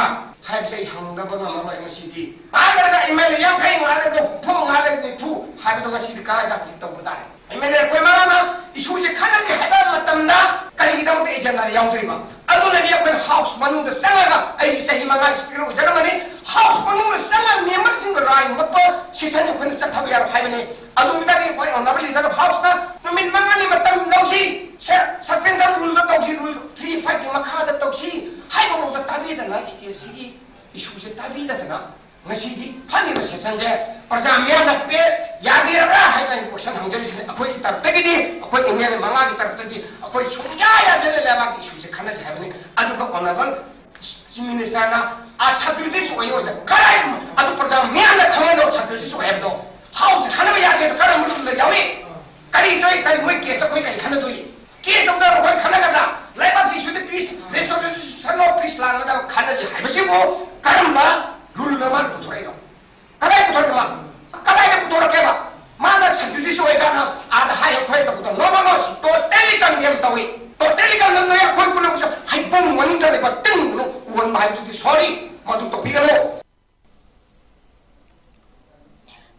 ꯍꯥꯏꯕꯁꯦ ꯑꯩ ꯍꯪꯗꯕ ꯉꯝꯃꯔꯣꯏ ꯉꯁꯤꯗꯤ꯫ ꯍꯥꯏꯔꯒ M L A ꯌꯥꯡꯈꯩ ꯉꯥꯜꯂꯒ ꯍꯨꯝꯐꯨ ꯉꯥꯜꯂꯒ ꯅꯤꯐꯨ ꯍꯥꯏꯕꯗꯣ ꯉꯁꯤꯗꯤ ꯀꯗꯥꯏꯗ ꯍꯧꯖꯤꯛ ꯇꯧꯕ ꯇꯥꯔꯦ? M L A ꯑꯩꯈꯣꯏ ꯃꯉꯥꯅ issue ꯁꯦ ꯈꯟꯅꯁꯤ ꯍꯥꯏꯕ ꯃꯇꯝꯗ ꯀꯔꯤꯒꯤꯗꯃꯛꯇ agenda ꯌꯥꯎꯗ꯭ꯔꯤꯕ? ꯑꯗꯨꯅꯅꯤ ꯑꯩꯈꯣꯏꯅ House ꯃꯅꯨꯡꯗ ꯆꯪꯉꯒ ꯑꯩꯒꯤ ꯆꯍꯤ ꯃꯉꯥ speaker ꯑꯣꯏꯖꯔꯝꯕꯅꯤ, House ꯃꯅꯨꯡꯗ ꯆꯪꯉꯒ member ꯁꯤꯡꯒ ꯔꯥꯏ ꯃꯠꯄ session ꯑꯩꯈꯣꯏꯅ ꯆꯠꯊꯕ ꯌꯥꯔꯣꯏ ꯍꯥꯏꯕꯅꯤ꯫ ꯑꯗꯨ ꯑꯣꯏꯇꯥꯔꯗꯤ ꯑꯩꯈꯣꯏ honourable leader of House ꯅ ꯅꯨꯃꯤꯠ ꯃꯉꯥꯅꯤ ꯃꯇꯝ ꯂꯧꯁꯤ, ꯁꯦ, suspension rule ꯗ ꯇꯧꯁꯤ, rule three five ꯀꯤ ꯃꯈꯥꯗ ꯇꯧꯁꯤ ꯍꯥꯏꯕ ꯐꯥꯎꯗ ꯇꯥꯕꯤꯗꯅ state ꯁꯤꯒꯤ issue ꯁꯦ ꯇꯥꯕꯤꯗꯗꯅ ꯉꯁꯤꯗꯤ ꯐꯝꯃꯤꯕ session ꯁꯦ ꯄ꯭ꯔꯖꯥ ꯃꯤꯌꯥꯝꯅ ꯄꯦ ꯌꯥꯕꯤꯔꯕ꯭ꯔꯥ ꯍꯥꯏꯅ ꯑꯩꯅ question ꯍꯪꯖꯔꯤꯁꯤꯅꯦ꯫ ꯑꯩꯈꯣꯏꯒꯤ ꯇꯔꯞꯇꯒꯤꯗꯤ, ꯑꯩꯈꯣꯏ M L A ꯃꯉꯥꯒꯤ ꯇꯔꯞꯇꯒꯤ ꯑꯩꯈꯣꯏ ꯁꯨꯡꯌꯥ ꯌꯥꯗꯦ, ꯂꯩꯕꯥꯛꯀꯤ issue ꯁꯦ ꯈꯟꯅꯁꯤ ꯍꯥꯏꯕꯅꯤ꯫ ꯑꯗꯨꯒ honourable chief minister ꯅ ꯑ subjudicial ꯑꯣꯏ ꯑꯣꯏꯗ ꯀꯔꯥꯏ ꯑꯗꯨ ꯄ꯭ꯔꯖꯥ ꯃꯤꯌꯥꯝꯅ ꯈꯪꯍꯜꯂꯣ subjudicial ꯑꯣꯏ ꯍꯥꯏꯕꯗꯣ꯫ House ꯇ ꯈꯟꯅꯕ ꯌꯥꯗꯦ ꯍꯥꯏꯕ ꯀꯔꯝꯕ rule ꯗ ꯌꯥꯎꯏ? ꯀꯔꯤ ꯇꯧꯏ? ꯀꯔꯤ ꯃꯣꯏ case ꯇ ꯑꯩꯈꯣꯏ ꯀꯔꯤ ꯈꯟꯅꯗꯣꯔꯤ? Case ꯇꯧꯗꯅ ꯑꯩꯈꯣꯏ ꯈꯟꯅꯒꯗ꯭ꯔꯥ? ꯂꯩꯕꯥꯛꯁꯤ issue the peace, restoration of peace ꯂꯥꯛꯅꯗꯕ ꯈꯟꯅꯁꯤ ꯍꯥꯏꯕꯁꯤꯕꯨ ꯀꯔꯝꯕ rule ꯅ ꯃꯥꯅ ꯄꯨꯊꯣꯔꯛꯏꯅꯣ? ꯀꯗꯥꯏ ꯄꯨꯊꯣꯔꯛꯏꯅꯣ ꯃꯥ? ꯀꯗꯥꯏꯗ ꯄꯨꯊꯣꯔꯛꯀꯦꯕ? ꯃꯥꯅ subjudicial ꯑꯣꯏꯀꯥꯟꯗ ꯑꯥꯗ ꯍꯥꯏ ꯑꯩꯈꯣꯏ ꯇꯧꯕꯗ no, no, no, totally condemn ꯇꯧꯏ, totally condemn ꯇꯧꯏ꯫ ꯑꯩꯈꯣꯏ ꯄꯨꯝꯅꯃꯛꯁꯨ ꯍꯩꯕꯨꯡ ꯃꯅꯨꯡꯗ ꯂꯩꯕ ꯇꯤꯟ ꯃꯅꯨꯡ ꯎꯍꯟꯕ ꯍꯥꯏꯕꯗꯨꯗꯤ sorry, ꯃꯗꯨ ꯇꯧꯕꯤꯒꯅꯨ꯫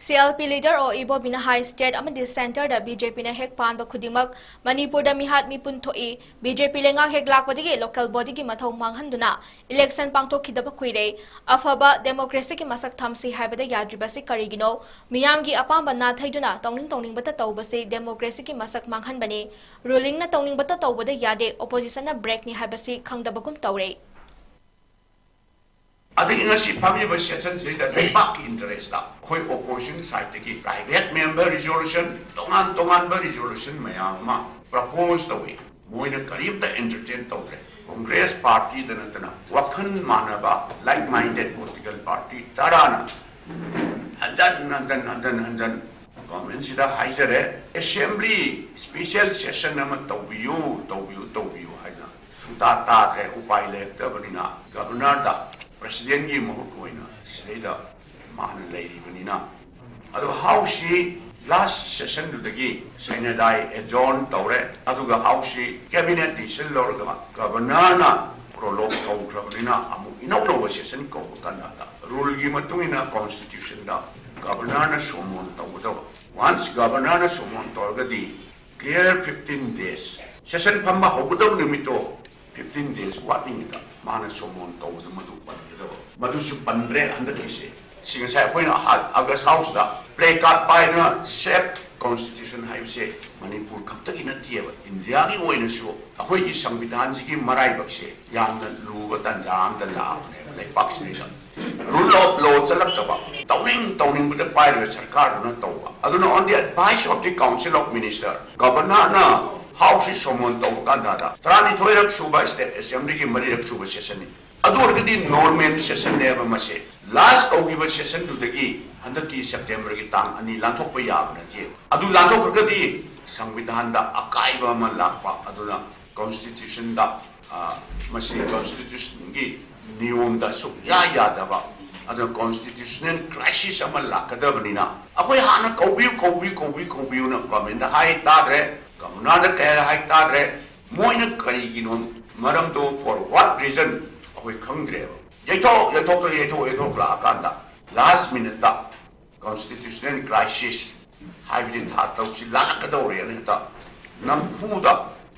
C L P leader ꯑꯣ ꯏꯕꯣꯕꯤꯅ ꯍꯥꯏ, state ꯑꯃꯗꯤ centre ꯗ B J P ꯅ ꯍꯦꯛ ꯄꯥꯟꯕ ꯈꯨꯗꯤꯡꯃꯛ ꯃꯅꯤꯄꯨꯔꯗ ꯃꯤꯍꯥꯠ ꯃꯤꯄꯨꯟ ꯊꯣꯛꯏ꯫ B J P ꯂꯩꯉꯥꯛ ꯍꯦꯛ ꯂꯥꯛꯄꯗꯒꯤ local body ꯒꯤ ꯃꯊꯧ ꯃꯥꯡꯍꯟꯗꯨꯅ election ꯄꯥꯡꯊꯣꯛꯈꯤꯗꯕ ꯀꯨꯏꯔꯦ꯫ ꯑꯐꯕ democracy ꯒꯤ ꯃꯁꯛ ꯊꯝꯁꯤ ꯍꯥꯏꯕꯗ ꯌꯥꯗ꯭ꯔꯤꯕꯁꯤ ꯀꯔꯤꯒꯤꯅꯣ? ꯃꯤꯌꯥꯝꯒꯤ ꯑꯄꯥꯝꯕ ꯅꯥꯊꯩꯗꯨꯅ ꯇꯧꯅꯤꯡ ꯇꯧꯅꯤꯡꯕꯇ ꯇꯧꯕꯁꯤ democracy ꯒꯤ ꯃꯁꯛ ꯃꯥꯡꯍꯟꯕꯅꯤ꯫ Ruling ꯅ ꯇꯧꯅꯤꯡꯕꯇ ꯇꯧꯕꯗ ꯌꯥꯗꯦ, opposition ꯅ break ꯅꯤ ꯍꯥꯏꯕꯁꯤ ꯈꯪꯗꯕꯒꯨꯝ ꯇꯧꯔꯦ꯫ ꯑꯗꯒꯤ ꯉꯁꯤ ꯐꯝꯃꯤꯕ session ꯁꯤꯗ ꯂꯩꯕꯥꯛꯀꯤ interest ꯇ ꯑꯩꯈꯣꯏ opposition side ꯇꯒꯤ private member resolution, ꯇꯣꯉꯥꯟ ꯇꯣꯉꯥꯟꯕ resolution ꯃꯌꯥꯝ ꯑꯃ propose ꯇꯧꯏ꯫ ꯃꯣꯏꯅ ꯀꯔꯤꯝꯇ entertain ꯇꯧꯗ꯭ꯔꯦ꯫ Congress party ꯗ ꯅꯠꯇꯅ ꯋꯥꯈꯜ ꯃꯥꯟꯅꯕ like minded political party ꯇꯔꯥꯅ ꯍꯟꯖꯟ ꯍꯟꯖꯟ ꯍꯟꯖꯟ ꯍꯟꯖꯟ ꯒꯚꯔꯟꯃꯦꯟꯁꯤꯗ ꯍꯥꯏꯖꯔꯦ, ꯑꯦꯁꯦꯝꯕ꯭ꯂꯤ ꯁ꯭ꯄꯦꯁꯦꯜ ꯁꯦꯁꯟ ꯑꯃ ꯇꯧꯕꯤꯌꯨ, ꯇꯧꯕꯤꯌꯨ, ꯇꯧꯕꯤꯌꯨ ꯍꯥꯏꯅ꯫ ꯁꯨꯡꯇꯥ ꯇꯥꯗ꯭ꯔꯦ, ꯎꯄꯥꯏ ꯂꯩꯔꯛꯇꯕꯅꯤꯅ ꯒꯚꯔꯅꯔꯗ, ꯄ꯭ꯔꯦꯁꯤꯗꯦꯟꯒꯤ ꯃꯍꯨꯠ ꯑꯣꯏꯅ ꯁꯤꯗꯩꯗ ꯃꯥꯅ ꯂꯩꯔꯤꯕꯅꯤꯅ꯫ ꯑꯗꯣ ꯍꯥꯎꯁꯁꯤ ꯂꯥꯁ ꯁꯦꯁꯟꯗꯨꯗꯒꯤ ꯁꯦꯅꯦꯗꯥꯏ ꯑꯦꯖꯣꯔꯟ ꯇꯧꯔꯦ, ꯑꯗꯨꯒ ꯍꯥꯎꯁꯁꯤ ꯀꯦꯕꯤꯅꯦꯠ ꯗꯤꯁꯤꯖꯟ ꯂꯧꯔꯒ ꯒꯚꯔꯅꯔꯅ ꯄ꯭ꯔꯣꯂꯣꯛ ꯇꯧꯈ꯭ꯔꯕꯅꯤꯅ ꯑꯃꯨꯛ ꯏꯅꯧ ꯅꯧꯕ ꯁꯦꯁꯟ ꯀꯧꯕ ꯀꯥꯟꯗ ꯔꯨꯜꯒꯤ ꯃꯇꯨꯡ ꯏꯟꯅ ꯀꯣꯟꯁꯇꯤꯇ꯭ꯌꯨꯁꯟꯗ ꯒꯚꯔꯅꯔꯅ ꯁꯣꯃꯣꯟ ꯇꯧꯒꯗꯕ꯫ ꯋꯥꯟꯁ ꯒꯚꯔꯅꯔꯅ ꯁꯣꯃꯣꯟ ꯇꯧꯔꯒꯗꯤ ꯀ꯭ꯂꯤꯌꯥꯔ ꯐꯤꯐꯇꯤꯟ ꯗꯦꯖ, ꯁꯦꯁꯟ ꯐꯝꯕ ꯍꯧꯒꯗꯕ ꯅꯨꯃꯤꯠꯇꯣ ꯐꯤꯐꯇꯤꯟ ꯗꯦꯖ ꯋꯥꯠꯂꯤꯉꯩꯗ ꯃꯥꯅ ꯁꯣꯃꯣꯟ ꯇꯧꯕꯗ ꯃꯗꯨ ꯄꯟꯒꯗꯕ꯫ ꯃꯗꯨꯁꯨ ꯄꯟꯗ꯭ꯔꯦ ꯍꯟꯗꯛꯀꯤꯁꯦ꯫ ꯁꯤ ꯉꯁꯥꯏ ꯑꯩꯈꯣꯏꯅ ꯑꯥ-, ꯑꯥꯒꯁ ꯍꯥꯎꯁꯇ ꯄ꯭ꯂꯦ ꯀꯥꯔꯗ ꯄꯥꯏꯗꯨꯅ "ꯁꯦꯐ ꯀꯣꯟꯁꯇꯤꯇ꯭ꯌꯨꯁꯟ" ꯍꯥꯏꯕꯁꯦ ꯃꯅꯤꯄꯨꯔ ꯈꯛꯇꯒꯤ ꯅꯠꯇꯦꯕ, ꯏꯟꯗꯤꯌꯥꯒꯤ ꯑꯣꯏꯅꯁꯨ ꯑꯩꯈꯣꯏꯒꯤ ꯁꯪꯕꯤꯙꯥꯟꯁꯤꯒꯤ ꯃꯔꯥꯏꯕꯛꯁꯦ ꯌꯥꯝꯅ ꯂꯨꯕ ꯇꯥꯟꯖꯥ ꯑꯃꯗ ꯂꯥꯛꯑꯕꯅꯦꯕ ꯂꯩꯄꯥꯛꯁꯤꯗꯩꯗ꯫ ꯔꯨꯜ ꯑꯣꯐ ꯂꯣ ꯆꯠꯂꯛꯇꯕ, ꯇꯧꯅꯤꯡ ꯇꯧꯅꯤꯡꯕꯗ ꯄꯥꯏꯔꯤꯕ ꯁꯔꯀꯥꯔꯗꯨꯅ ꯇꯧꯕ꯫ ꯑꯗꯨꯅ on the advice of the Council of Minister, ꯒꯚꯔꯅꯔꯅ ꯍꯥꯎꯁꯁꯤ ꯁꯣꯃꯣꯟ ꯇꯧꯕ ꯀꯥꯟꯗ ꯇꯔꯥꯅꯤꯊꯣꯏꯔꯛ ꯁꯨꯕ ꯁ꯭ꯇꯦꯠ ꯑꯦꯁꯦꯝꯕ꯭ꯂꯤꯒꯤ ꯃꯔꯤꯔꯛ ꯁꯨꯕ ꯁꯦꯁꯟꯅꯤ꯫ ꯑꯗꯨ ꯑꯣꯏꯔꯒꯗꯤ ꯅꯣꯔꯃꯦꯜ ꯁꯦꯁꯟꯅꯦꯕ ꯃꯁꯦ꯫ ꯂꯥꯁ ꯀꯧꯈꯤꯕ ꯁꯦꯁꯟꯗꯨꯗꯒꯤ ꯍꯟꯗꯛꯀꯤ ꯁꯦꯞꯇꯦꯝꯕꯔꯒꯤ ꯇꯥꯡ ꯑꯅꯤ ꯂꯥꯟꯊꯣꯛꯄ ꯌꯥꯕ ꯅꯠꯇꯦ꯫ ꯑꯗꯨ ꯂꯥꯟꯊꯣꯛꯈ꯭ꯔꯒꯗꯤ ꯁꯪꯕꯤꯙꯥꯟꯗ ꯑꯀꯥꯏꯕ ꯑꯃ ꯂꯥꯛꯄ, ꯑꯗꯨꯅ ꯀꯣꯟꯁꯇꯤꯇ꯭ꯌꯨꯁꯟꯗ, ꯑ, ꯃꯁꯤ ꯀꯣꯟꯁꯇꯤꯇ꯭ꯌꯨꯁꯟꯒꯤ ꯅꯤꯌꯣꯝꯗ ꯁꯨꯛꯌꯥ ꯌꯥꯗꯕ, ꯑꯗꯨꯅ ꯀꯣꯟꯁꯇꯤꯇ꯭ꯌꯨꯁꯅꯦꯜ ꯀ꯭ꯔꯥꯏꯁꯤꯁ ꯑꯃ ꯂꯥꯛꯀꯗꯕꯅꯤꯅ ꯑꯩꯈꯣꯏ ꯍꯥꯟꯅ ꯀꯧꯕꯤꯌꯨ, ꯀꯧꯕꯤꯌꯨ, ꯀꯧꯕꯤꯌꯨ, ꯀꯧꯕꯤꯌꯨꯅ ꯒꯚꯔꯟꯃꯦꯟꯗ ꯍꯥꯏ ꯇꯥꯗ꯭ꯔꯦ, ꯒꯚꯔꯅꯔꯗ ꯀꯌꯥ ꯍꯥꯏ ꯇꯥꯗ꯭ꯔꯦ꯫ ꯃꯣꯏꯅ ꯀꯔꯤꯒꯤꯅꯣ, ꯃꯔꯝꯗꯣ for what reason ꯑꯩꯈꯣꯏ ꯈꯪꯗ꯭ꯔꯦꯕ꯫ ꯌꯩꯊꯣꯛ ꯌꯩꯊꯣꯛꯇꯅ ꯌꯩꯊꯣꯛ ꯌꯩꯊꯣꯛ ꯂꯥꯛꯑꯀꯥꯟꯗ ꯂꯥꯁ ꯃꯤꯅꯠꯇ ꯀꯣꯟꯁꯇꯤꯇ꯭ꯌꯨꯁꯅꯦꯜ ꯀ꯭ꯔꯥꯏꯁꯤꯁ ꯍꯥꯏꯕꯗꯤ ꯊꯥ ꯇꯔꯨꯛꯁꯤ ꯂꯥꯜꯂꯛꯀꯗꯧꯔꯦꯅ ꯍꯦꯛꯇ ꯅꯝꯐꯨꯗ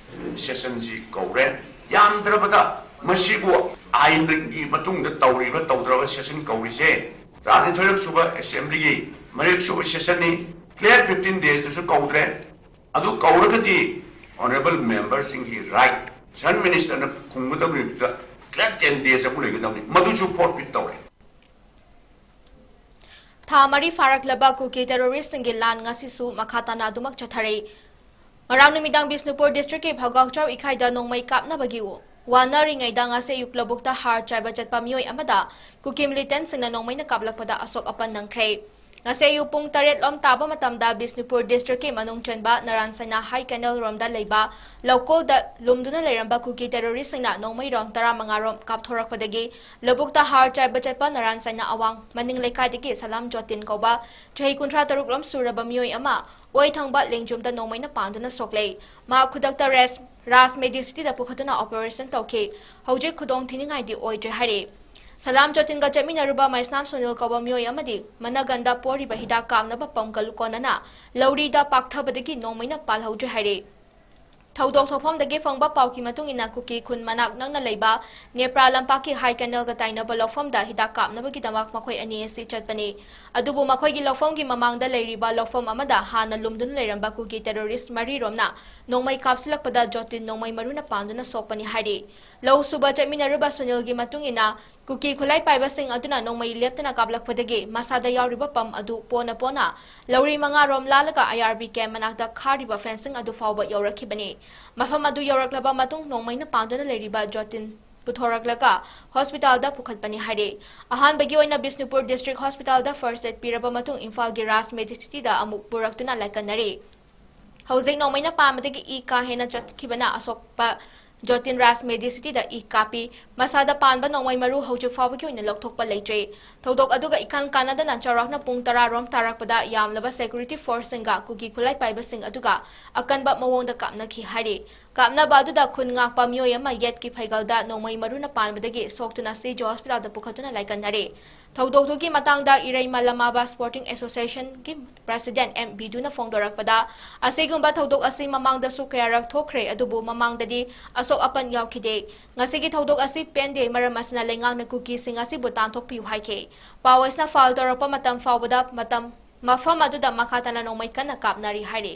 ꯁꯦꯁꯟꯁꯤ ꯀꯧꯔꯦ꯫ ꯌꯥꯝꯗ꯭ꯔꯕꯗ ꯃꯁꯤꯕꯨ ꯑꯥꯏꯟꯒꯤ ꯃꯇꯨꯡꯗ ꯇꯧꯔꯤꯕ꯭ꯔꯥ ꯇꯧꯗ꯭ꯔꯕ ꯁꯦꯁꯟ ꯀꯧꯔꯤꯁꯦ ꯇꯔꯥꯅꯤꯊꯣꯏꯔꯛ ꯁꯨꯕ ꯑꯦꯁꯦꯝꯕ꯭ꯂꯤꯒꯤ ꯃꯔꯤꯔꯛ ꯁꯨꯕ ꯁꯦꯁꯟꯅꯤ꯫ Clear fifteen ꯗꯦꯖꯇꯁꯨ ꯀꯧꯗ꯭ꯔꯦ꯫ ꯑꯗꯨ ꯀꯧꯔꯒꯗꯤ ꯑꯣꯅꯔꯦꯕꯜ ꯃꯦꯝꯕꯔꯁꯤꯡꯒꯤ ꯔꯥꯏꯠ, ꯁꯦꯁꯟ ꯃꯤꯅꯤꯁꯇꯔꯅ ꯈꯨꯝꯒꯗꯕ ꯅꯨꯃꯤꯠꯇꯨꯗ ꯀ꯭ꯂꯤꯌꯥꯔ ꯇꯦꯟ ꯗꯦꯖ ꯑꯃꯨꯛ ꯂꯩꯒꯗꯕꯅꯤ, ꯃꯗꯨꯁꯨ ꯐꯣꯔꯐꯤꯠ ꯇꯧꯔꯦ꯫ ꯊꯥ ꯃꯔꯤ ꯐꯥꯔꯛꯂꯕ ꯀꯨꯀꯤ ꯇꯦꯔꯣꯔꯤꯁꯁꯤꯡꯒꯤ ꯂꯥꯟ ꯉꯁꯤꯁꯨ ꯃꯈꯥ ꯇꯥꯅ ꯑꯗꯨꯃꯛ ꯆꯠꯊꯔꯛꯏ꯫ ꯉꯔꯥꯡ ꯅꯨꯃꯤꯗꯥꯡ ꯕꯤꯁꯅꯨꯄꯨꯔ ꯗꯤꯁꯇ꯭ꯔꯤꯛꯀꯤ ꯚꯧꯒꯥꯛꯆꯥꯎ ꯏꯀꯥꯏꯗ ꯅꯣꯡꯃꯩ ꯀꯥꯞꯅꯕꯒꯤ ꯋꯥꯅꯔꯤꯉꯩꯗ ꯉꯁꯤ ꯑꯌꯨꯛ ꯂꯧꯕꯨꯛꯇ ꯍꯥꯔ ꯆꯥꯏꯕ ꯆꯠꯄ ꯃꯤꯑꯣꯏ ꯑꯃꯗ ꯀꯨꯀꯤ ꯃꯤꯂꯤꯇꯦꯟꯠꯁꯤꯡꯅ ꯅꯣꯡꯃꯩꯅ ꯀꯥꯞꯂꯛꯄꯗ ꯑꯁꯣꯛ ꯑꯄꯟ ꯅꯪꯈ꯭ꯔꯦ꯫ ꯉꯁꯤ ꯑꯌꯨꯛ ꯄꯨꯡ ꯇꯔꯦꯠ ꯂꯣꯝ ꯇꯥꯕ ꯃꯇꯝꯗ ꯕꯤꯁꯅꯨꯄꯨꯔ ꯗꯤꯁꯇ꯭ꯔꯤꯛꯀꯤ ꯃꯅꯨꯡ ꯆꯟꯕ ꯅꯔꯥꯟ ꯁꯥꯏꯅꯥ ꯍꯥꯏ ꯀꯦꯅꯦꯜ ꯔꯣꯝꯗ ꯂꯩꯕ ꯂꯧꯀꯣꯜꯗ ꯂꯨꯝꯗꯨꯅ ꯂꯩꯔꯝꯕ ꯀꯨꯀꯤ ꯇꯦꯔꯣꯔꯤꯁꯁꯤꯡꯅ ꯅꯣꯡꯃꯩꯔꯣꯝ ꯇꯔꯥꯃꯉꯥ ꯔꯣꯝ ꯀꯥꯞꯊꯣꯔꯛꯄꯗꯒꯤ ꯂꯧꯕꯨꯛꯇ ꯍꯥꯔ ꯆꯥꯏꯕ ꯆꯠꯄ ꯅꯔꯥꯟ ꯁꯥꯏꯅꯥ ꯑꯋꯥꯡ ꯃꯅꯤꯡ ꯂꯩꯀꯥꯏꯗꯒꯤ ꯁꯂꯥꯝ ꯖꯣꯇꯤꯟ ꯀꯧꯕ ꯆꯍꯤ ꯀꯨꯟꯊ꯭ꯔꯥ ꯇꯔꯨꯛ ꯂꯣꯝ ꯁꯨꯔꯕ ꯃꯤꯑꯣꯏ ꯑꯃ ꯑꯣꯏ ꯊꯪꯕ ꯂꯦꯡꯖꯨꯝꯗ ꯅꯣꯡꯃꯩꯅ ꯄꯥꯟꯗꯨꯅ ꯁꯣꯛꯂꯦ꯫ ꯃꯍꯥꯛ ꯈꯨꯗꯛꯇ ꯔꯦꯁ-, ꯔꯥꯖ ꯃꯦꯗꯤꯁꯤꯇꯤꯗ ꯄꯨꯈꯠꯇꯨꯅ ꯑꯣꯄꯔꯦꯁꯟ ꯇꯧꯈꯤ꯫ ꯍꯧꯖꯤꯛ ꯈꯨꯗꯣꯡ ꯊꯤꯅꯤꯡꯉꯥꯏꯗꯤ ꯑꯣꯏꯗ꯭ꯔꯦ ꯍꯥꯏꯔꯤ꯫ ꯁꯂꯥꯝ ꯖꯣꯇꯤꯟꯒ ꯆꯠꯃꯤꯟꯅꯔꯨꯕ ꯃꯩꯁꯅꯥꯝ ꯁꯨꯅꯤꯜ ꯀꯧꯕ ꯃꯤꯑꯣꯏ ꯑꯃꯗꯤ ꯃꯅꯒꯟꯗ ꯄꯣꯔꯤꯕ ꯍꯤꯗꯥꯛ ꯀꯥꯞꯅꯕ ꯄꯝꯒ ꯀꯣꯟꯅꯅ ꯂꯧꯔꯤꯗ ꯄꯥꯛꯊꯕꯗꯒꯤ ꯅꯣꯡꯃꯩꯅ ꯄꯥꯜꯍꯧꯗ꯭ꯔꯦ ꯍꯥꯏꯔꯤ꯫ ꯊꯧꯗꯣꯛ ꯊꯣꯛꯐꯝꯗꯒꯤ ꯐꯪꯕ ꯄꯥꯎꯒꯤ ꯃꯇꯨꯡ ꯏꯟꯅ, ꯀꯨꯀꯤ ꯈꯨꯟ ꯃꯅꯥꯛ ꯅꯛꯅ ꯂꯩꯕ ꯅꯦꯄ꯭ꯔꯥ ꯂꯝꯄꯥꯛꯀꯤ ꯍꯥꯏ ꯀꯦꯅꯦꯜꯒ ꯇꯥꯏꯅꯕ ꯂꯧꯐꯝꯗ ꯍꯤꯗꯥꯛ ꯀꯥꯞꯅꯕꯒꯤꯗꯃꯛ ꯃꯈꯣꯏ ꯑꯅꯤ ꯑꯁꯤ ꯆꯠꯄꯅꯤ꯫ ꯑꯗꯨꯕꯨ ꯃꯈꯣꯏꯒꯤ ꯂꯧꯐꯝꯒꯤ ꯃꯃꯥꯡꯗ ꯂꯩꯔꯤꯕ ꯂꯧꯐꯝ ꯑꯃꯗ ꯍꯥꯟꯅ ꯂꯨꯝꯗꯨꯅ ꯂꯩꯔꯝꯕ ꯀꯨꯀꯤ ꯇꯦꯔꯣꯔꯤꯁ ꯃꯔꯤꯔꯣꯝꯅ ꯅꯣꯡꯃꯩ ꯀꯥꯞꯁꯤꯜꯂꯛꯄꯗ ꯖꯣꯇꯤꯟ ꯅꯣꯡꯃꯩ ꯃꯔꯨꯅ ꯄꯥꯟꯗꯨꯅ ꯁꯣꯛꯄꯅꯤ ꯍꯥꯏꯔꯤ꯫ ꯂꯧ ꯁꯨꯕ ꯆꯠꯃꯤꯟꯅꯔꯨꯕ ꯁꯨꯅꯤꯜꯒꯤ ꯃꯇꯨꯡ ꯏꯟꯅ, ꯀꯨꯀꯤ ꯈꯨꯠꯂꯥꯏ ꯄꯥꯏꯕꯁꯤꯡ ꯑꯗꯨꯅ ꯅꯣꯡꯃꯩ ꯂꯦꯞꯇꯅ ꯀꯥꯞꯂꯛꯄꯗꯒꯤ ꯃꯁꯥꯗ ꯌꯥꯎꯔꯤꯕ ꯄꯝ ꯑꯗꯨ ꯄꯣꯅ ꯄꯣꯅ ꯂꯧꯔꯤ ꯃꯉꯥꯔꯣꯝ ꯂꯥꯜꯂꯒ ꯑꯥꯏ ꯑꯥꯔ ꯕꯤ ꯀꯦꯝ ꯃꯅꯥꯛꯇ ꯈꯥꯔꯤꯕ ꯐꯦꯟꯁꯤꯡ ꯑꯗꯨ ꯐꯥꯎꯕ ꯌꯧꯔꯛꯈꯤꯕꯅꯤ꯫ ꯃꯐꯝ ꯑꯗꯨ ꯌꯧꯔꯛꯂꯕ ꯃꯇꯨꯡ ꯅꯣꯡꯃꯩꯅ ꯄꯥꯟꯗꯨꯅ ꯂꯩꯔꯤꯕ ꯖꯣꯇꯤꯟ ꯄꯨꯊꯣꯔꯛꯂꯒ ꯍꯣꯁꯄꯤꯇꯥꯜꯗ ꯄꯨꯈꯠꯄꯅꯤ ꯍꯥꯏꯔꯤ꯫ ꯑꯍꯥꯟꯕꯒꯤ ꯑꯣꯏꯅ ꯕꯤꯁꯅꯨꯄꯨꯔ ꯗꯤꯁꯇ꯭ꯔꯤꯛ ꯍꯣꯁꯄꯤꯇꯥꯜꯗ ꯐꯥꯔꯁ ꯑꯦꯗ ꯄꯤꯔꯕ ꯃꯇꯨꯡ ꯏꯝꯐꯥꯜꯒꯤ ꯔꯥꯖ ꯃꯦꯗꯤꯁꯤꯇꯤꯗ ꯑꯃꯨꯛ ꯄꯨꯔꯛꯇꯨꯅ ꯂꯥꯏꯀꯠꯅꯔꯤ꯫ ꯍꯧꯖꯤꯛ ꯅꯣꯡꯃꯩꯅ ꯄꯥꯟꯕꯗꯒꯤ ꯏ ꯀꯥ ꯍꯦꯟꯅ ꯆꯠꯈꯤꯕꯅ ꯑꯁꯣꯛꯄ ꯖꯣꯇꯤꯟ ꯔꯥꯖ ꯃꯦꯗꯤꯁꯤꯇꯤꯗ ꯏ ꯀꯥꯞꯄꯤ꯫ ꯃꯁꯥꯗ ꯄꯥꯟꯕ ꯅꯣꯡꯃꯩ ꯃꯔꯨ ꯍꯧꯖꯤꯛ ꯐꯥꯎꯕꯒꯤ ꯑꯣꯏꯅ ꯂꯧꯊꯣꯛꯄ ꯂꯩꯇ꯭ꯔꯤ꯫ ꯊꯧꯗꯣꯛ ꯑꯗꯨꯒ ꯏꯀꯥꯟ ꯀꯥꯟꯅꯗꯅ ꯆꯥꯎꯔꯥꯛꯅ ꯄꯨꯡ ꯇꯔꯥ ꯔꯣꯝ ꯇꯥꯔꯛꯄꯗ ꯌꯥꯝꯂꯕ ꯁꯦꯀ꯭ꯌꯨꯔꯤꯇꯤ ꯐꯣꯔꯁꯁꯤꯡꯒ ꯀꯨꯀꯤ ꯈꯨꯠꯂꯥꯏ ꯄꯥꯏꯕꯁꯤꯡ ꯑꯗꯨꯒ ꯑꯀꯟꯕ ꯃꯑꯣꯡꯗ ꯀꯥꯞꯅꯈꯤ ꯍꯥꯏꯔꯤ꯫ ꯀꯥꯞꯅꯕ ꯑꯗꯨꯗ ꯈꯨꯟ ꯉꯥꯛꯄ ꯃꯤꯑꯣꯏ ꯑꯃ ꯌꯦꯠꯀꯤ ꯐꯩꯒꯜꯗ ꯅꯣꯡꯃꯩ ꯃꯔꯨꯅ ꯄꯥꯟꯕꯗꯒꯤ ꯁꯣꯛꯇꯨꯅ ꯁꯤ ꯖꯤ ꯍꯣꯁꯄꯤꯇꯥꯜꯗ ꯄꯨꯈꯠꯇꯨꯅ ꯂꯥꯏꯀꯠꯅꯔꯤ꯫ ꯊꯧꯗꯣꯛꯇꯨꯒꯤ ꯃꯇꯥꯡꯗ ꯏꯔꯩꯃ ꯂꯃꯥꯕ ꯁ꯭ꯄꯣꯔꯇꯤꯡ ꯑꯦꯁꯣꯁꯤꯌꯦꯁꯟꯒꯤ ꯄ꯭ꯔꯦꯁꯤꯗꯦꯟꯠ ꯑꯦꯝ ꯕꯤꯗꯨꯅ ꯐꯣꯡꯗꯣꯔꯛꯄꯗ, ꯑꯁꯤꯒꯨꯝꯕ ꯊꯧꯗꯣꯛ ꯑꯁꯤ ꯃꯃꯥꯡꯗꯁꯨ ꯀꯌꯥꯔꯛ ꯊꯣꯛꯈ꯭ꯔꯦ, ꯑꯗꯨꯕꯨ ꯃꯃꯥꯡꯗꯗꯤ ꯑꯁꯣꯛ ꯑꯄꯟ ꯌꯥꯎꯈꯤꯗꯦ꯫ ꯉꯁꯤꯒꯤ ꯊꯧꯗꯣꯛ ꯑꯁꯤ ꯄꯦꯟꯗꯦ, ꯃꯔꯝ ꯑꯁꯤꯅ ꯂꯩꯉꯥꯛꯅ ꯀꯨꯀꯤꯁꯤꯡ ꯑꯁꯤꯕꯨ ꯇꯥꯟꯊꯣꯛꯄꯤꯌꯨ ꯍꯥꯏꯈꯤ꯫ ꯄꯥꯎ ꯑꯁꯤꯅ ꯐꯥꯏꯜ ꯇꯧꯔꯛꯄ ꯃꯇꯝ ꯐꯥꯎꯕꯗ ꯃꯇꯝ, ꯃꯐꯝ ꯑꯗꯨꯗ ꯃꯈꯥ ꯇꯥꯅ ꯅꯣꯡꯃꯩ ꯀꯟꯅ ꯀꯥꯞꯅꯔꯤ ꯍꯥꯏꯔꯤ꯫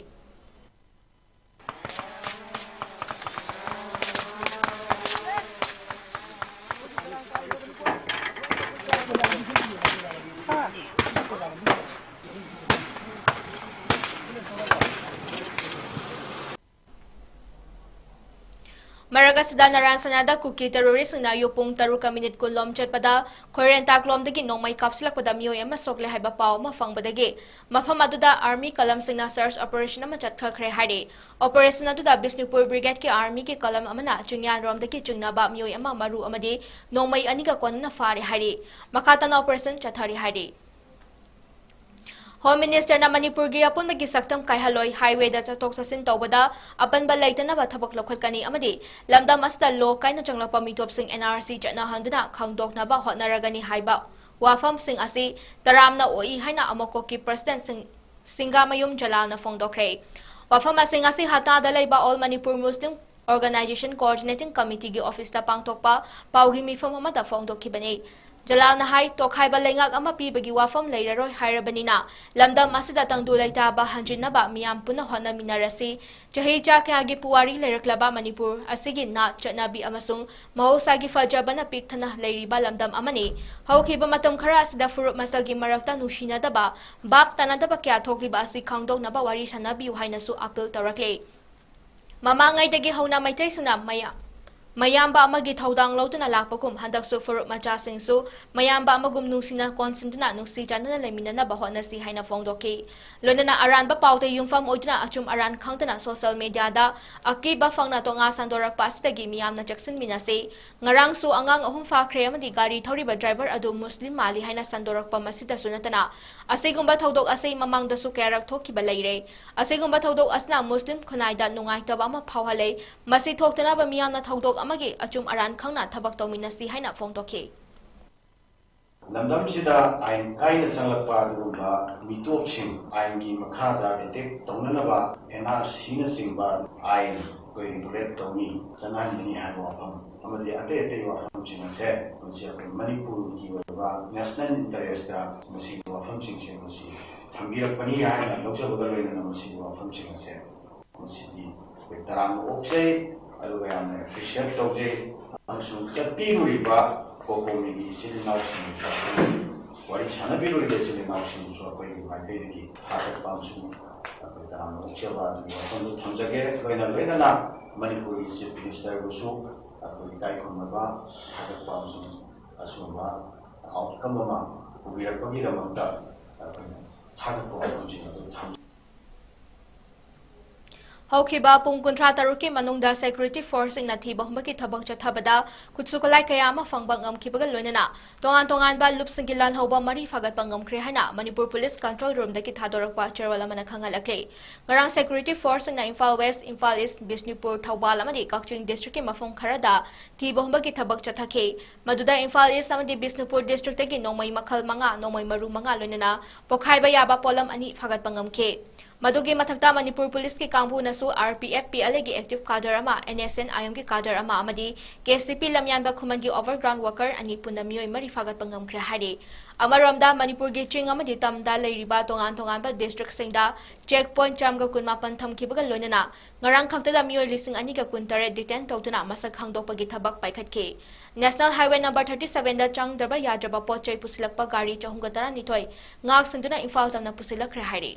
ꯃꯔꯛ ꯑꯁꯤꯗ ꯅꯔꯥꯟ ꯁꯅꯥꯗ ꯀꯨꯀꯤ ꯇꯦꯔꯣꯔꯤꯁꯁꯤꯡꯅ ꯑꯌꯨꯛ ꯄꯨꯡ ꯇꯔꯨꯛꯀ ꯃꯤꯅꯤꯠ ꯀꯨꯟ ꯂꯣꯝ ꯆꯠꯄꯗ ꯈꯣꯏꯔꯦꯟꯇꯥꯛꯂꯣꯝꯗꯒꯤ ꯅꯣꯡꯃꯩ ꯀꯥꯞꯁꯤꯜꯂꯛꯄꯗ ꯃꯤꯑꯣꯏ ꯑꯃ ꯁꯣꯛꯂꯦ ꯍꯥꯏꯕ ꯄꯥꯎ ꯑꯃ ꯐꯪꯕꯗꯒꯤ ꯃꯐꯝ ꯑꯗꯨꯗ ꯑꯥꯔꯃꯤ ꯀꯂꯝꯁꯤꯡꯅ search operation ꯑꯃ ꯆꯠꯊꯈ꯭ꯔꯦ ꯍꯥꯏꯔꯤ꯫ Operation ꯑꯗꯨꯗ ꯕꯤꯁꯅꯨꯄꯨꯔ ꯕ꯭ꯔꯤꯒꯦꯗꯀꯤ ꯑꯥꯔꯃꯤꯒꯤ ꯀꯂꯝ ꯑꯃꯅ ꯆꯤꯡꯌꯥꯟꯔꯣꯝꯗꯒꯤ ꯆꯤꯡꯅꯕ ꯃꯤꯑꯣꯏ ꯑꯃ, ꯃꯔꯨ ꯑꯃꯗꯤ ꯅꯣꯡꯃꯩ ꯑꯅꯤꯒ ꯀꯣꯟꯅꯅ ꯐꯥꯔꯦ ꯍꯥꯏꯔꯤ꯫ ꯃꯈꯥ ꯇꯥꯅ operation ꯆꯠꯊꯔꯤ ꯍꯥꯏꯔꯤ꯫ Home Ministerꯅ ꯃꯅꯤꯄꯨꯔꯒꯤ ꯑꯄꯨꯟꯕꯒꯤ ꯁꯛꯇꯝ ꯀꯥꯏꯍꯜꯂꯣꯏ, highwayꯗ ꯆꯠꯊꯣꯛ ꯆꯠꯁꯤꯟ ꯇꯧꯕꯗ ꯑꯄꯟꯕ ꯂꯩꯇꯅꯕ ꯊꯕꯛ ꯂꯧꯈꯠꯀꯅꯤ ꯑꯃꯗꯤ ꯂꯝꯗꯝ ꯑꯁꯤꯗ law ꯀꯥꯏꯅ ꯆꯪꯂꯛꯄ ꯃꯤꯇꯣꯞꯁꯤꯡ NRC ꯆꯠꯅꯍꯟꯗꯨꯅ ꯈꯪꯗꯣꯛꯅꯕ ꯍꯣꯠꯅꯔꯒꯅꯤ ꯍꯥꯏꯕ ꯋꯥꯐꯝꯁꯤꯡ ꯑꯁꯤ ꯇꯔꯥꯝꯅ ꯑꯣꯛꯏ ꯍꯥꯏꯅ ꯑꯃꯣꯀꯣꯛꯀꯤ President ꯁꯤꯡ-, ꯁꯤꯡꯒꯥꯃꯌꯨꯝ ꯖꯂꯥꯜꯅ ꯐꯣꯡꯗꯣꯛꯈ꯭ꯔꯦ꯫ ꯋꯥꯐꯝꯁꯤꯡ ꯑꯁꯤ ꯍꯇꯥꯗ ꯂꯩꯕ All Manipur Muslim Organization Coordinating Committeeꯒꯤ officeꯇ ꯄꯥꯡꯊꯣꯛꯄ ꯄꯥꯎꯒꯤ ꯃꯤꯐꯝ ꯑꯃꯗ ꯐꯣꯡꯗꯣꯛꯈꯤꯕꯅꯤ꯫ ꯖꯂꯥꯜꯅ ꯍꯥꯏ, ꯇꯣꯈꯥꯏꯕ ꯂꯩꯉꯥꯛ ꯑꯃ ꯄꯤꯕꯒꯤ ꯋꯥꯐꯝ ꯂꯩꯔꯔꯣꯏ ꯍꯥꯏꯔꯕꯅꯤꯅ, ꯂꯝꯗꯝ ꯑꯁꯤꯗ ꯇꯪꯗꯨ ꯂꯩꯇꯥꯕ ꯍꯟꯖꯤꯟꯅꯕ ꯃꯤꯌꯥꯝ ꯄꯨꯟꯅ ꯍꯣꯠꯅꯃꯤꯟꯅꯔꯁꯤ꯫ ꯆꯍꯤ ꯆꯥ ꯀꯌꯥꯒꯤ ꯄꯨꯋꯥꯔꯤ ꯂꯩꯔꯛꯂꯕ ꯃꯅꯤꯄꯨꯔ ꯑꯁꯤꯒꯤ ꯅꯥꯠ, ꯆꯠꯅꯕꯤ ꯑꯃꯁꯨꯡ ꯃꯍꯧꯁꯥꯒꯤ ꯐꯖꯕꯅ ꯄꯤꯛ ꯊꯟꯅ ꯂꯩꯔꯤꯕ ꯂꯝꯗꯝ ꯑꯃꯅꯤ꯫ ꯍꯧꯈꯤꯕ ꯃꯇꯝ ꯈꯔ ꯑꯁꯤꯗ ꯐꯨꯔꯨꯞ ꯃꯁꯦꯜꯒꯤ ꯃꯔꯛꯇ ꯅꯨꯡꯁꯤꯅꯗꯕ, ꯚꯥꯞ ꯇꯥꯅꯗꯕ ꯀꯌꯥ ꯊꯣꯛꯂꯤꯕ ꯑꯁꯤ ꯈꯪꯗꯣꯛꯅꯕ ꯋꯥꯔꯤ ꯁꯥꯟꯅꯕꯤꯌꯨ ꯍꯥꯏꯅꯁꯨ appeal ꯇꯧꯔꯛꯂꯤ꯫ ꯃꯃꯥꯡꯉꯩꯗꯒꯤ ꯍꯧꯅ ꯃꯩꯇꯩꯁꯤꯡꯅ ꯃꯌꯥ-, ꯃꯌꯥꯝꯕ ꯑꯃꯒꯤ ꯊꯧꯗꯥꯡ ꯂꯧꯗꯨꯅ ꯂꯥꯛꯄꯒꯨꯝ, ꯍꯟꯗꯛꯁꯨ ꯐꯨꯔꯨꯞ ꯃꯆꯥꯁꯤꯡꯁꯨ ꯃꯌꯥꯝꯕ ꯑꯃꯒꯨꯝ ꯅꯨꯡꯁꯤꯅ ꯀꯣꯟꯁꯤꯟꯗꯨꯅ ꯅꯨꯡꯁꯤ ꯆꯥꯟꯅꯅ ꯂꯩꯃꯤꯟꯅꯅꯕ ꯍꯣꯠꯅꯁꯤ ꯍꯥꯏꯅ ꯐꯣꯡꯗꯣꯛꯈꯤ꯫ ꯂꯣꯏꯅꯅ ꯑꯔꯥꯟꯕ ꯄꯥꯎꯗ ꯌꯨꯝꯐꯝ ꯑꯣꯏꯗꯨꯅ ꯑꯆꯨꯝ ꯑꯔꯥꯟ ꯈꯪꯗꯅ social mediaꯗ ꯑꯀꯤꯕ ꯐꯪꯅ ꯇꯣꯉꯥ ꯁꯟꯗꯣꯔꯛꯄ ꯑꯁꯤꯗꯒꯤ ꯃꯤꯌꯥꯝꯅ ꯆꯦꯛꯁꯤꯟꯃꯤꯟꯅꯁꯤ꯫ ꯉꯔꯥꯡꯁꯨ ꯑꯉꯥꯡ ꯑꯍꯨꯝ ꯐꯥꯈ꯭ꯔꯦ ꯑꯃꯗꯤ ꯒꯥꯔꯤ ꯊꯧꯔꯤꯕ driver ꯑꯗꯨ ꯃꯨꯁꯂꯤꯝ ꯃꯥꯜꯂꯤ ꯍꯥꯏꯅ ꯁꯟꯗꯣꯔꯛꯄ꯫ ꯃꯁꯤꯗꯁꯨ ꯅꯠꯇꯅ ꯑꯁꯤꯒꯨꯝꯕ ꯊꯧꯗꯣꯛ ꯑꯁꯤ ꯃꯃꯥꯡꯗꯁꯨ ꯀꯌꯥꯔꯛ ꯊꯣꯛꯈꯤꯕ ꯂꯩꯔꯦ꯫ ꯑꯁꯤꯒꯨꯝꯕ ꯊꯧꯗꯣꯛ ꯑꯁꯤꯅ ꯃꯨꯁꯂꯤꯝ ꯈꯨꯟꯅꯥꯏꯗ ꯅꯨꯡꯉꯥꯏꯇꯕ ꯑꯃ ꯐꯥꯎꯍꯜꯂꯦ꯫ ꯃꯁꯤ ꯊꯣꯛꯇꯅꯕ ꯃꯤꯌꯥꯝꯅ ꯊꯧꯗꯣꯛ ꯑꯃꯒꯤ ꯑꯆꯨꯝ ꯑꯔꯥꯟ ꯈꯪꯅ ꯊꯕꯛ ꯇꯧꯃꯤꯟꯅꯁꯤ ꯍꯥꯏꯅ ꯐꯣꯡꯗꯣꯛꯈꯤ꯫ ꯂꯝꯗꯝꯁꯤꯗ ꯑꯥꯏꯟ ꯀꯥꯏꯅ ꯆꯪꯂꯛꯄ ꯑꯗꯨꯒꯨꯝꯕ ꯃꯤꯇꯣꯞꯁꯤꯡ ꯑꯥꯏꯟꯒꯤ ꯃꯈꯥꯗ attack ꯇꯧꯅꯅꯕ NRCꯅꯆꯤꯡꯕ ꯑꯥꯏꯟ ꯑꯩꯈꯣꯏ regulate ꯇꯧꯅꯤ, ꯆꯠꯅꯍꯟꯒꯅꯤ ꯍꯥꯏꯕ ꯋꯥꯐꯝ ꯑꯃꯗꯤ ꯑꯇꯩ ꯑꯇꯩ ꯋꯥꯐꯝꯁꯤꯡ ꯑꯁꯦ ꯃꯁꯤ ꯑꯩꯈꯣꯏ ꯃꯅꯤꯄꯨꯔꯒꯤ ꯑꯣꯏꯕ national interestꯇ ꯃꯁꯤꯒꯤ ꯋꯥꯐꯝꯁꯤꯡꯁꯦ ꯃꯁꯤ ꯊꯝꯕꯤꯔꯛꯄꯅꯤ ꯍꯥꯏꯅ ꯂꯧꯖꯕꯒ ꯂꯣꯏꯅꯅ ꯃꯁꯤꯒꯤ ꯋꯥꯐꯝꯁꯤꯡ ꯑꯁꯦ ꯃꯁꯤꯗꯤ ꯑꯩꯈꯣꯏ ꯇꯔꯥꯝꯅ ꯑꯣꯛꯆꯩ, ꯑꯗꯨꯒ ꯌꯥꯝꯅ appreciate ꯇꯧꯖꯩ꯫ ꯑꯃꯁꯨꯡ ꯆꯠꯄꯤꯔꯨꯔꯤꯕ ꯀꯣꯀꯣꯃꯤꯒꯤ ꯏꯆꯤꯜ ꯏꯅꯥꯎꯁꯤꯡꯗꯨꯁꯨ, ꯑꯩꯈꯣꯏꯒꯤ ꯋꯥꯔꯤ ꯁꯥꯟꯅꯕꯤꯔꯨꯔꯤꯕ ꯏꯆꯤꯜ ꯏꯅꯥꯎꯁꯤꯡꯗꯨꯁꯨ ꯑꯩꯈꯣꯏꯒꯤ ꯃꯥꯏꯀꯩꯗꯒꯤ ꯊꯥꯒꯠꯄ ꯑꯃꯁꯨꯡ ꯑꯩꯈꯣꯏ ꯇꯔꯥꯝꯅ ꯑꯣꯛꯆꯕ ꯑꯗꯨꯒꯤ ꯋꯥꯐꯝꯗꯨ ꯊꯝꯖꯒꯦ꯫ ꯂꯣꯏꯅ ꯂꯣꯏꯅꯅ ꯃꯅꯤꯄꯨꯔꯒꯤ ꯆꯤꯐ ꯃꯤꯅꯤꯁꯇꯔꯕꯨꯁꯨ ꯑꯩꯈꯣꯏ ꯏꯀꯥꯏ ꯈꯨꯝꯅꯕ ꯊꯥꯒꯠꯄ ꯑꯃꯁꯨꯡ ꯑꯁꯤꯒꯨꯝꯕ ꯑꯥꯎꯠꯀꯝ ꯑꯃ ꯄꯨꯕꯤꯔꯛꯄꯒꯤꯗꯃꯛꯇ ꯑꯩꯈꯣꯏꯅ ꯊꯥꯒꯠꯄ ꯋꯥꯐꯝꯁꯤꯡ ꯑꯗꯨ ꯊꯝꯖꯩ꯫ ꯍꯧꯈꯤꯕ ꯄꯨꯡ ꯀꯨꯟꯊ꯭ꯔꯥ ꯇꯔꯨꯛꯀꯤ ꯃꯅꯨꯡꯗ ꯁꯦꯀ꯭ꯌꯨꯔꯤꯇꯤ ꯐꯣꯔꯁꯁꯤꯡꯅ ꯊꯤꯕ ꯍꯨꯝꯕꯒꯤ ꯊꯕꯛ ꯆꯠꯊꯕꯗ ꯈꯨꯠꯁꯨ ꯈꯨꯠꯂꯥꯏ ꯀꯌꯥ ꯑꯃ ꯐꯪꯕ ꯉꯝꯈꯤꯕꯒ ꯂꯣꯏꯅꯅ ꯇꯣꯉꯥꯟ ꯇꯣꯉꯥꯟꯕ ꯂꯨꯞꯁꯤꯡꯒꯤ ꯂꯥꯜꯍꯧꯕ ꯃꯔꯤ ꯐꯥꯒꯠꯄ ꯉꯝꯈ꯭ꯔꯦ ꯍꯥꯏꯅ ꯃꯅꯤꯄꯨꯔ ꯄꯨꯂꯤꯁ ꯀꯟꯇ꯭ꯔꯣꯜ ꯔꯨꯝꯗꯒꯤ ꯊꯥꯗꯣꯔꯛꯄ ꯆꯦꯔꯣꯜ ꯑꯃꯅ ꯈꯪꯍꯜꯂꯛꯂꯤ꯫ ꯉꯔꯥꯡ ꯁꯦꯀ꯭ꯌꯨꯔꯤꯇꯤ ꯐꯣꯔꯁꯁꯤꯡꯅ ꯏꯝꯐꯥꯜ ꯋꯦꯁ, ꯏꯝꯐꯥꯜ ꯏꯁ, ꯕꯤꯁꯅꯨꯄꯨꯔ, ꯊꯧꯕꯥꯜ ꯑꯃꯗꯤ ꯀꯛꯆꯤꯡ ꯗꯤꯁꯇ꯭ꯔꯤꯛꯀꯤ ꯃꯐꯝ ꯈꯔꯗ ꯊꯤꯕ ꯍꯨꯝꯕꯒꯤ ꯊꯕꯛ ꯆꯠꯊꯈꯤ꯫ ꯃꯗꯨꯗ ꯏꯝꯐꯥꯜ ꯏꯁ ꯑꯃꯗꯤ ꯕꯤꯁꯅꯨꯄꯨꯔ ꯗꯤꯁꯇ꯭ꯔꯤꯛꯇꯒꯤ ꯅꯣꯡꯃꯩ ꯃꯈꯜ ꯃꯉꯥ, ꯅꯣꯡꯃꯩ ꯃꯔꯨ ꯃꯉꯥ, ꯂꯣꯏꯅꯅ ꯄꯣꯈꯥꯏꯕ ꯌꯥꯕ ꯄꯣꯠꯂꯝ ꯑꯅꯤ ꯐꯥꯒꯠꯄ ꯉꯝꯈꯤ꯫ ꯃꯗꯨꯒꯤ ꯃꯊꯛꯇ ꯃꯅꯤꯄꯨꯔ ꯄꯨꯂꯤꯁꯀꯤ ꯀꯥꯡꯕꯨꯅꯁꯨ R P F P L ꯑꯦꯒꯤ ꯑꯦꯛꯇꯤꯚ ꯀꯥꯗꯔ ꯑꯃ, ꯑꯦꯟ ꯑꯦꯁ ꯑꯦꯟ ꯑꯥꯏ ꯑꯦꯝꯒꯤ ꯀꯥꯗꯔ ꯑꯃ ꯑꯃꯗꯤ ꯀꯦ ꯁꯤ ꯄꯤ ꯂꯝꯌꯥꯟꯕ ꯈꯨꯃꯟꯒꯤ ꯑꯣꯚꯔꯒ꯭ꯔꯥꯎꯟ ꯋꯥꯀꯔ ꯑꯅꯤ ꯄꯨꯟꯅ ꯃꯤꯑꯣꯏ ꯃꯔꯤ ꯐꯥꯒꯠꯄ ꯉꯝꯈ꯭ꯔꯦ ꯍꯥꯏꯔꯤ꯫ ꯑꯃꯔꯣꯝꯗ ꯃꯅꯤꯄꯨꯔꯒꯤ ꯆꯤꯡ ꯑꯃꯗꯤ ꯇꯝꯗ ꯂꯩꯔꯤꯕ ꯇꯣꯉꯥꯟ ꯇꯣꯉꯥꯟꯕ ꯗꯤꯁꯇ꯭ꯔꯤꯛꯁꯤꯡꯗ ꯆꯦꯛ ꯄꯣꯏꯟꯠ ꯆꯥꯝꯃꯒ ꯀꯨꯟꯃꯥꯄꯟ ꯊꯝꯈꯤꯕꯒ ꯂꯣꯏꯅꯅ ꯉꯔꯥꯡ ꯈꯛꯇꯗ ꯃꯤꯑꯣꯏ ꯂꯤꯁꯤꯡ ꯑꯅꯤꯒ ꯀꯨꯟꯇꯔꯦꯠ ꯗꯤꯇꯦꯟ ꯇꯧꯗꯨꯅ ꯃꯁꯛ ꯈꯪꯗꯣꯛꯄꯒꯤ ꯊꯕꯛ ꯄꯥꯏꯈꯠꯈꯤ꯫ ꯅꯦꯁꯅꯦꯜ ꯍꯥꯏꯋꯦ ꯅꯝꯕꯔ ꯊꯥꯔꯇꯤ ꯁꯚꯦꯟꯗ ꯆꯪꯗ꯭ꯔꯕ ꯌꯥꯗ꯭ꯔꯕ ꯄꯣꯠ ꯆꯩ ꯄꯨꯁꯤꯜꯂꯛꯄ ꯒꯥꯔꯤ ꯆꯍꯨꯝꯒ ꯇꯔꯥꯅꯤꯊꯣꯏ ꯉꯥꯛ ꯁꯦꯟꯗꯨꯅ ꯏꯝꯐꯥꯜ ꯇꯝꯅ ꯄꯨꯁꯤꯜꯂꯛꯈ꯭ꯔꯦ ꯍꯥꯏꯔꯤ꯫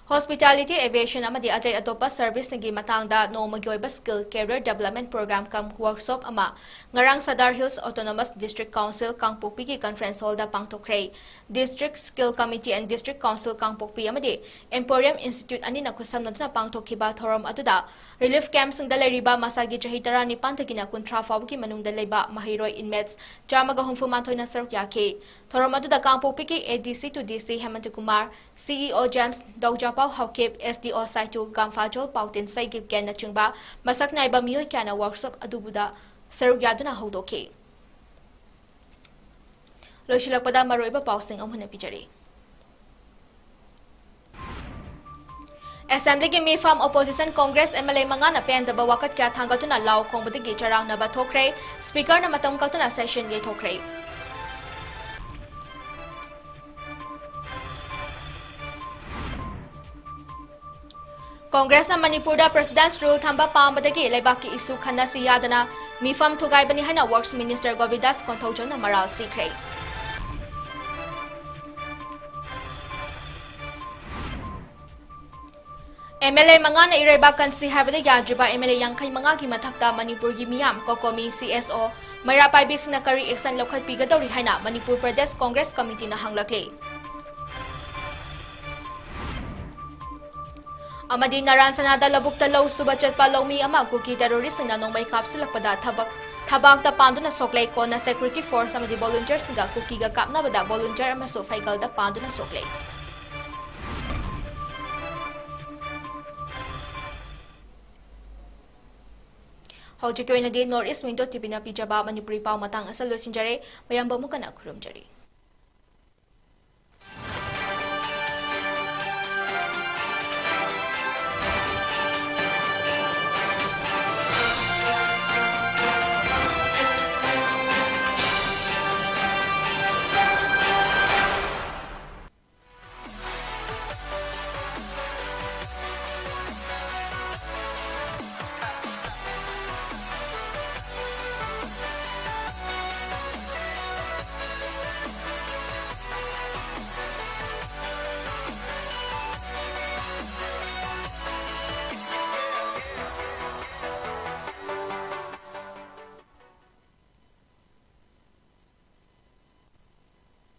ꯍꯣꯁꯄꯤꯇꯥꯂꯤꯇꯤ, ꯑꯦꯚꯤꯌꯦꯁꯟ ꯑꯃꯗꯤ ꯑꯇꯩ ꯑꯇꯣꯞꯄ ꯁꯔꯚꯤꯁꯁꯤꯡꯒꯤ ꯃꯇꯥꯡꯗ ꯅꯣꯡꯃꯒꯤ ꯑꯣꯏꯕ skill career development programme cum workshop ꯑꯃ ꯉꯔꯥꯡ Sadar hills autonomous district council ꯀꯥꯡꯄꯣꯛꯄꯤꯒꯤ ꯀꯟꯐꯔꯦꯟꯁ ꯍꯣꯜꯗ ꯄꯥꯡꯊꯣꯛꯈ꯭ꯔꯦ꯫ District skill committee and district council ꯀꯥꯡꯄꯣꯛꯄꯤ ꯑꯃꯗꯤ ꯑꯦꯝꯄꯣꯔꯤꯌꯝ ꯏꯟꯁꯇꯤꯇ꯭ꯌꯨꯠ ꯑꯅꯤꯅ ꯈꯨꯠꯁꯝꯅꯗꯨꯅ ꯄꯥꯡꯊꯣꯛꯈꯤꯕ ꯊꯧꯔꯝ ꯑꯗꯨꯗ ꯔꯤꯂꯤꯐ ꯀꯦꯝꯞꯁꯤꯡꯗ ꯂꯩꯔꯤꯕ ꯃꯁꯥꯒꯤ ꯆꯍꯤ ꯇꯔꯥꯅꯤꯄꯥꯟꯗꯒꯤꯅ ꯀꯨꯟꯊ꯭ꯔꯥ ꯐꯥꯎꯕꯒꯤ ꯃꯅꯨꯡꯗ ꯂꯩꯕ ꯃꯍꯩꯔꯣꯏ ꯏꯟꯃꯦꯠꯁ ꯆꯥꯝꯃꯒ ꯍꯨꯝꯐꯨ ꯃꯥꯊꯣꯏꯅ ꯁꯔꯨꯛ ꯌꯥꯈꯤ꯫ ꯊꯧꯔꯝ ꯑꯗꯨꯗ ꯀꯥꯡꯄꯣꯛꯄꯤꯒꯤ ꯑꯦ ꯗꯤ ꯁꯤ ꯇꯨ ꯗꯤ ꯁꯤ ꯍꯦꯃꯟꯇ ꯀꯨꯃꯥꯔ, ꯁꯤ ꯏ ꯑꯣ ꯖꯦꯝꯁ, ꯗꯧꯖꯥꯄꯥꯎ ꯍꯥꯎꯀꯤꯞ, ꯑꯦꯁ ꯗꯤ ꯑꯣ ꯁꯥꯏꯇꯨ, ꯒꯥꯝꯐꯥꯖꯣꯜ ꯄꯥꯎꯇꯤꯟ ꯁꯩꯒꯤꯞ ꯀꯦꯟꯅꯆꯤꯡꯕ ꯃꯁꯛ ꯅꯥꯏꯕ ꯃꯤꯑꯣꯏ ꯀꯌꯥꯅ ꯋꯥꯔꯛꯁꯣꯞ ꯑꯗꯨꯕꯨꯗ ꯁꯔꯨꯛ ꯌꯥꯗꯨꯅ ꯍꯧꯗꯣꯛꯈꯤ꯫ ꯂꯣꯏꯁꯤꯜꯂꯛꯄꯗ ꯃꯔꯨꯑꯣꯏꯕ ꯄꯥꯎꯁꯤꯡ ꯑꯃꯨꯛ ꯍꯟꯅ ꯄꯤꯖꯔꯤ꯫ ꯑꯦꯁꯦꯝꯕ꯭ꯂꯤꯒꯤ ꯃꯤꯐꯝ, opposition Congress M L A ꯃꯉꯥꯅ ꯄꯦꯟꯗꯕ ꯋꯥꯀꯠ ꯀꯌꯥ ꯊꯥꯡꯒꯠꯇꯨꯅ ꯂꯥꯎ ꯈꯣꯡꯕꯗꯒꯤ ꯆꯔꯥꯡꯅꯕ ꯊꯣꯛꯈ꯭ꯔꯦ꯫ ꯁ꯭ꯄꯤꯀꯔꯅ ꯃꯇꯝ ꯀꯛꯇꯅ ꯁꯦꯁꯟ ꯌꯩꯊꯣꯛꯈ꯭ꯔꯦ꯫ ꯀꯣꯡꯒ꯭ꯔꯦꯁꯅ ꯃꯅꯤꯄꯨꯔꯗ ꯄ꯭ꯔꯦꯁꯤꯗꯦꯟꯠꯁ ꯔꯨꯜ ꯊꯝꯕ ꯄꯥꯝꯕꯗꯒꯤ ꯂꯩꯕꯥꯛꯀꯤ ꯏꯁꯨ ꯈꯟꯅꯁꯤ ꯌꯥꯗꯅ ꯃꯤꯐꯝ ꯊꯨꯒꯥꯏꯕꯅꯤ ꯍꯥꯏꯅ ꯋꯔꯛꯁ ꯃꯤꯅꯤꯁꯇꯔ ꯒꯣꯕꯤꯟꯗꯥꯁ ꯀꯣꯟꯊꯧꯖꯝꯅ ꯃꯔꯥꯜ ꯁꯤꯈ꯭ꯔꯦ꯫ MLA ꯃꯉꯥꯅ ꯏꯔꯩꯕꯥꯛ ꯀꯟꯁꯤ ꯍꯥꯏꯕꯗ ꯌꯥꯗ꯭ꯔꯤꯕ MLA ꯌꯥꯡꯈꯩ ꯃꯉꯥꯒꯤ ꯃꯊꯛꯇ ꯃꯅꯤꯄꯨꯔꯒꯤ ꯃꯤꯌꯥꯝ, COCOMI, CSO, ꯃꯩꯔꯥ ꯄꯥꯏꯕꯤꯁꯤꯡꯅ ꯀꯔꯤ action ꯂꯧꯈꯠꯄꯤꯒꯗꯧꯔꯤ ꯍꯥꯏꯅ ꯃꯅꯤꯄꯨꯔ ꯄ꯭ꯔꯗꯦꯁ ꯀꯣꯡꯒ꯭ꯔꯦꯁ ꯀꯃꯤꯇꯤꯅ ꯍꯪꯂꯛꯂꯤ꯫ ꯑꯃꯗꯤ ꯅꯔꯥꯟ ꯁꯅꯥꯗ ꯂꯧꯕꯨꯛꯇ ꯂꯧ ꯁꯨꯕ ꯆꯠꯄ ꯂꯧꯃꯤ ꯑꯃ ꯀꯨꯀꯤ terroristꯁꯤꯡꯅ ꯅꯣꯡꯃꯩ ꯀꯥꯞꯁꯤꯜꯂꯛꯄꯗ ꯊꯕꯛ, ꯊꯕꯥꯛꯇ ꯄꯥꯟꯗꯨꯅ ꯁꯣꯛꯂꯦ꯫ ꯀꯣꯟꯅ security force ꯑꯃꯗꯤ volunteerꯁꯤꯡꯒ ꯀꯨꯀꯤꯒ ꯀꯥꯞꯅꯕꯗ volunteer ꯑꯃꯁꯨ ꯐꯩꯒꯜꯗ ꯄꯥꯟꯗꯨꯅ ꯁꯣꯛꯂꯦ꯫ ꯍꯧꯖꯤꯛꯀꯤ ꯑꯣꯏꯅꯗꯤ North East Window TVꯅ ꯄꯤꯖꯕ ꯃꯅꯤꯄꯨꯔꯤ ꯄꯥꯎ ꯃꯇꯥꯡ ꯑꯁꯤꯗ ꯂꯣꯏꯁꯤꯟꯖꯔꯦ꯫ ꯃꯌꯥꯝꯕꯨ ꯑꯃꯨꯛ ꯍꯟꯅ ꯈꯨꯔꯨꯝꯖꯔꯤ꯫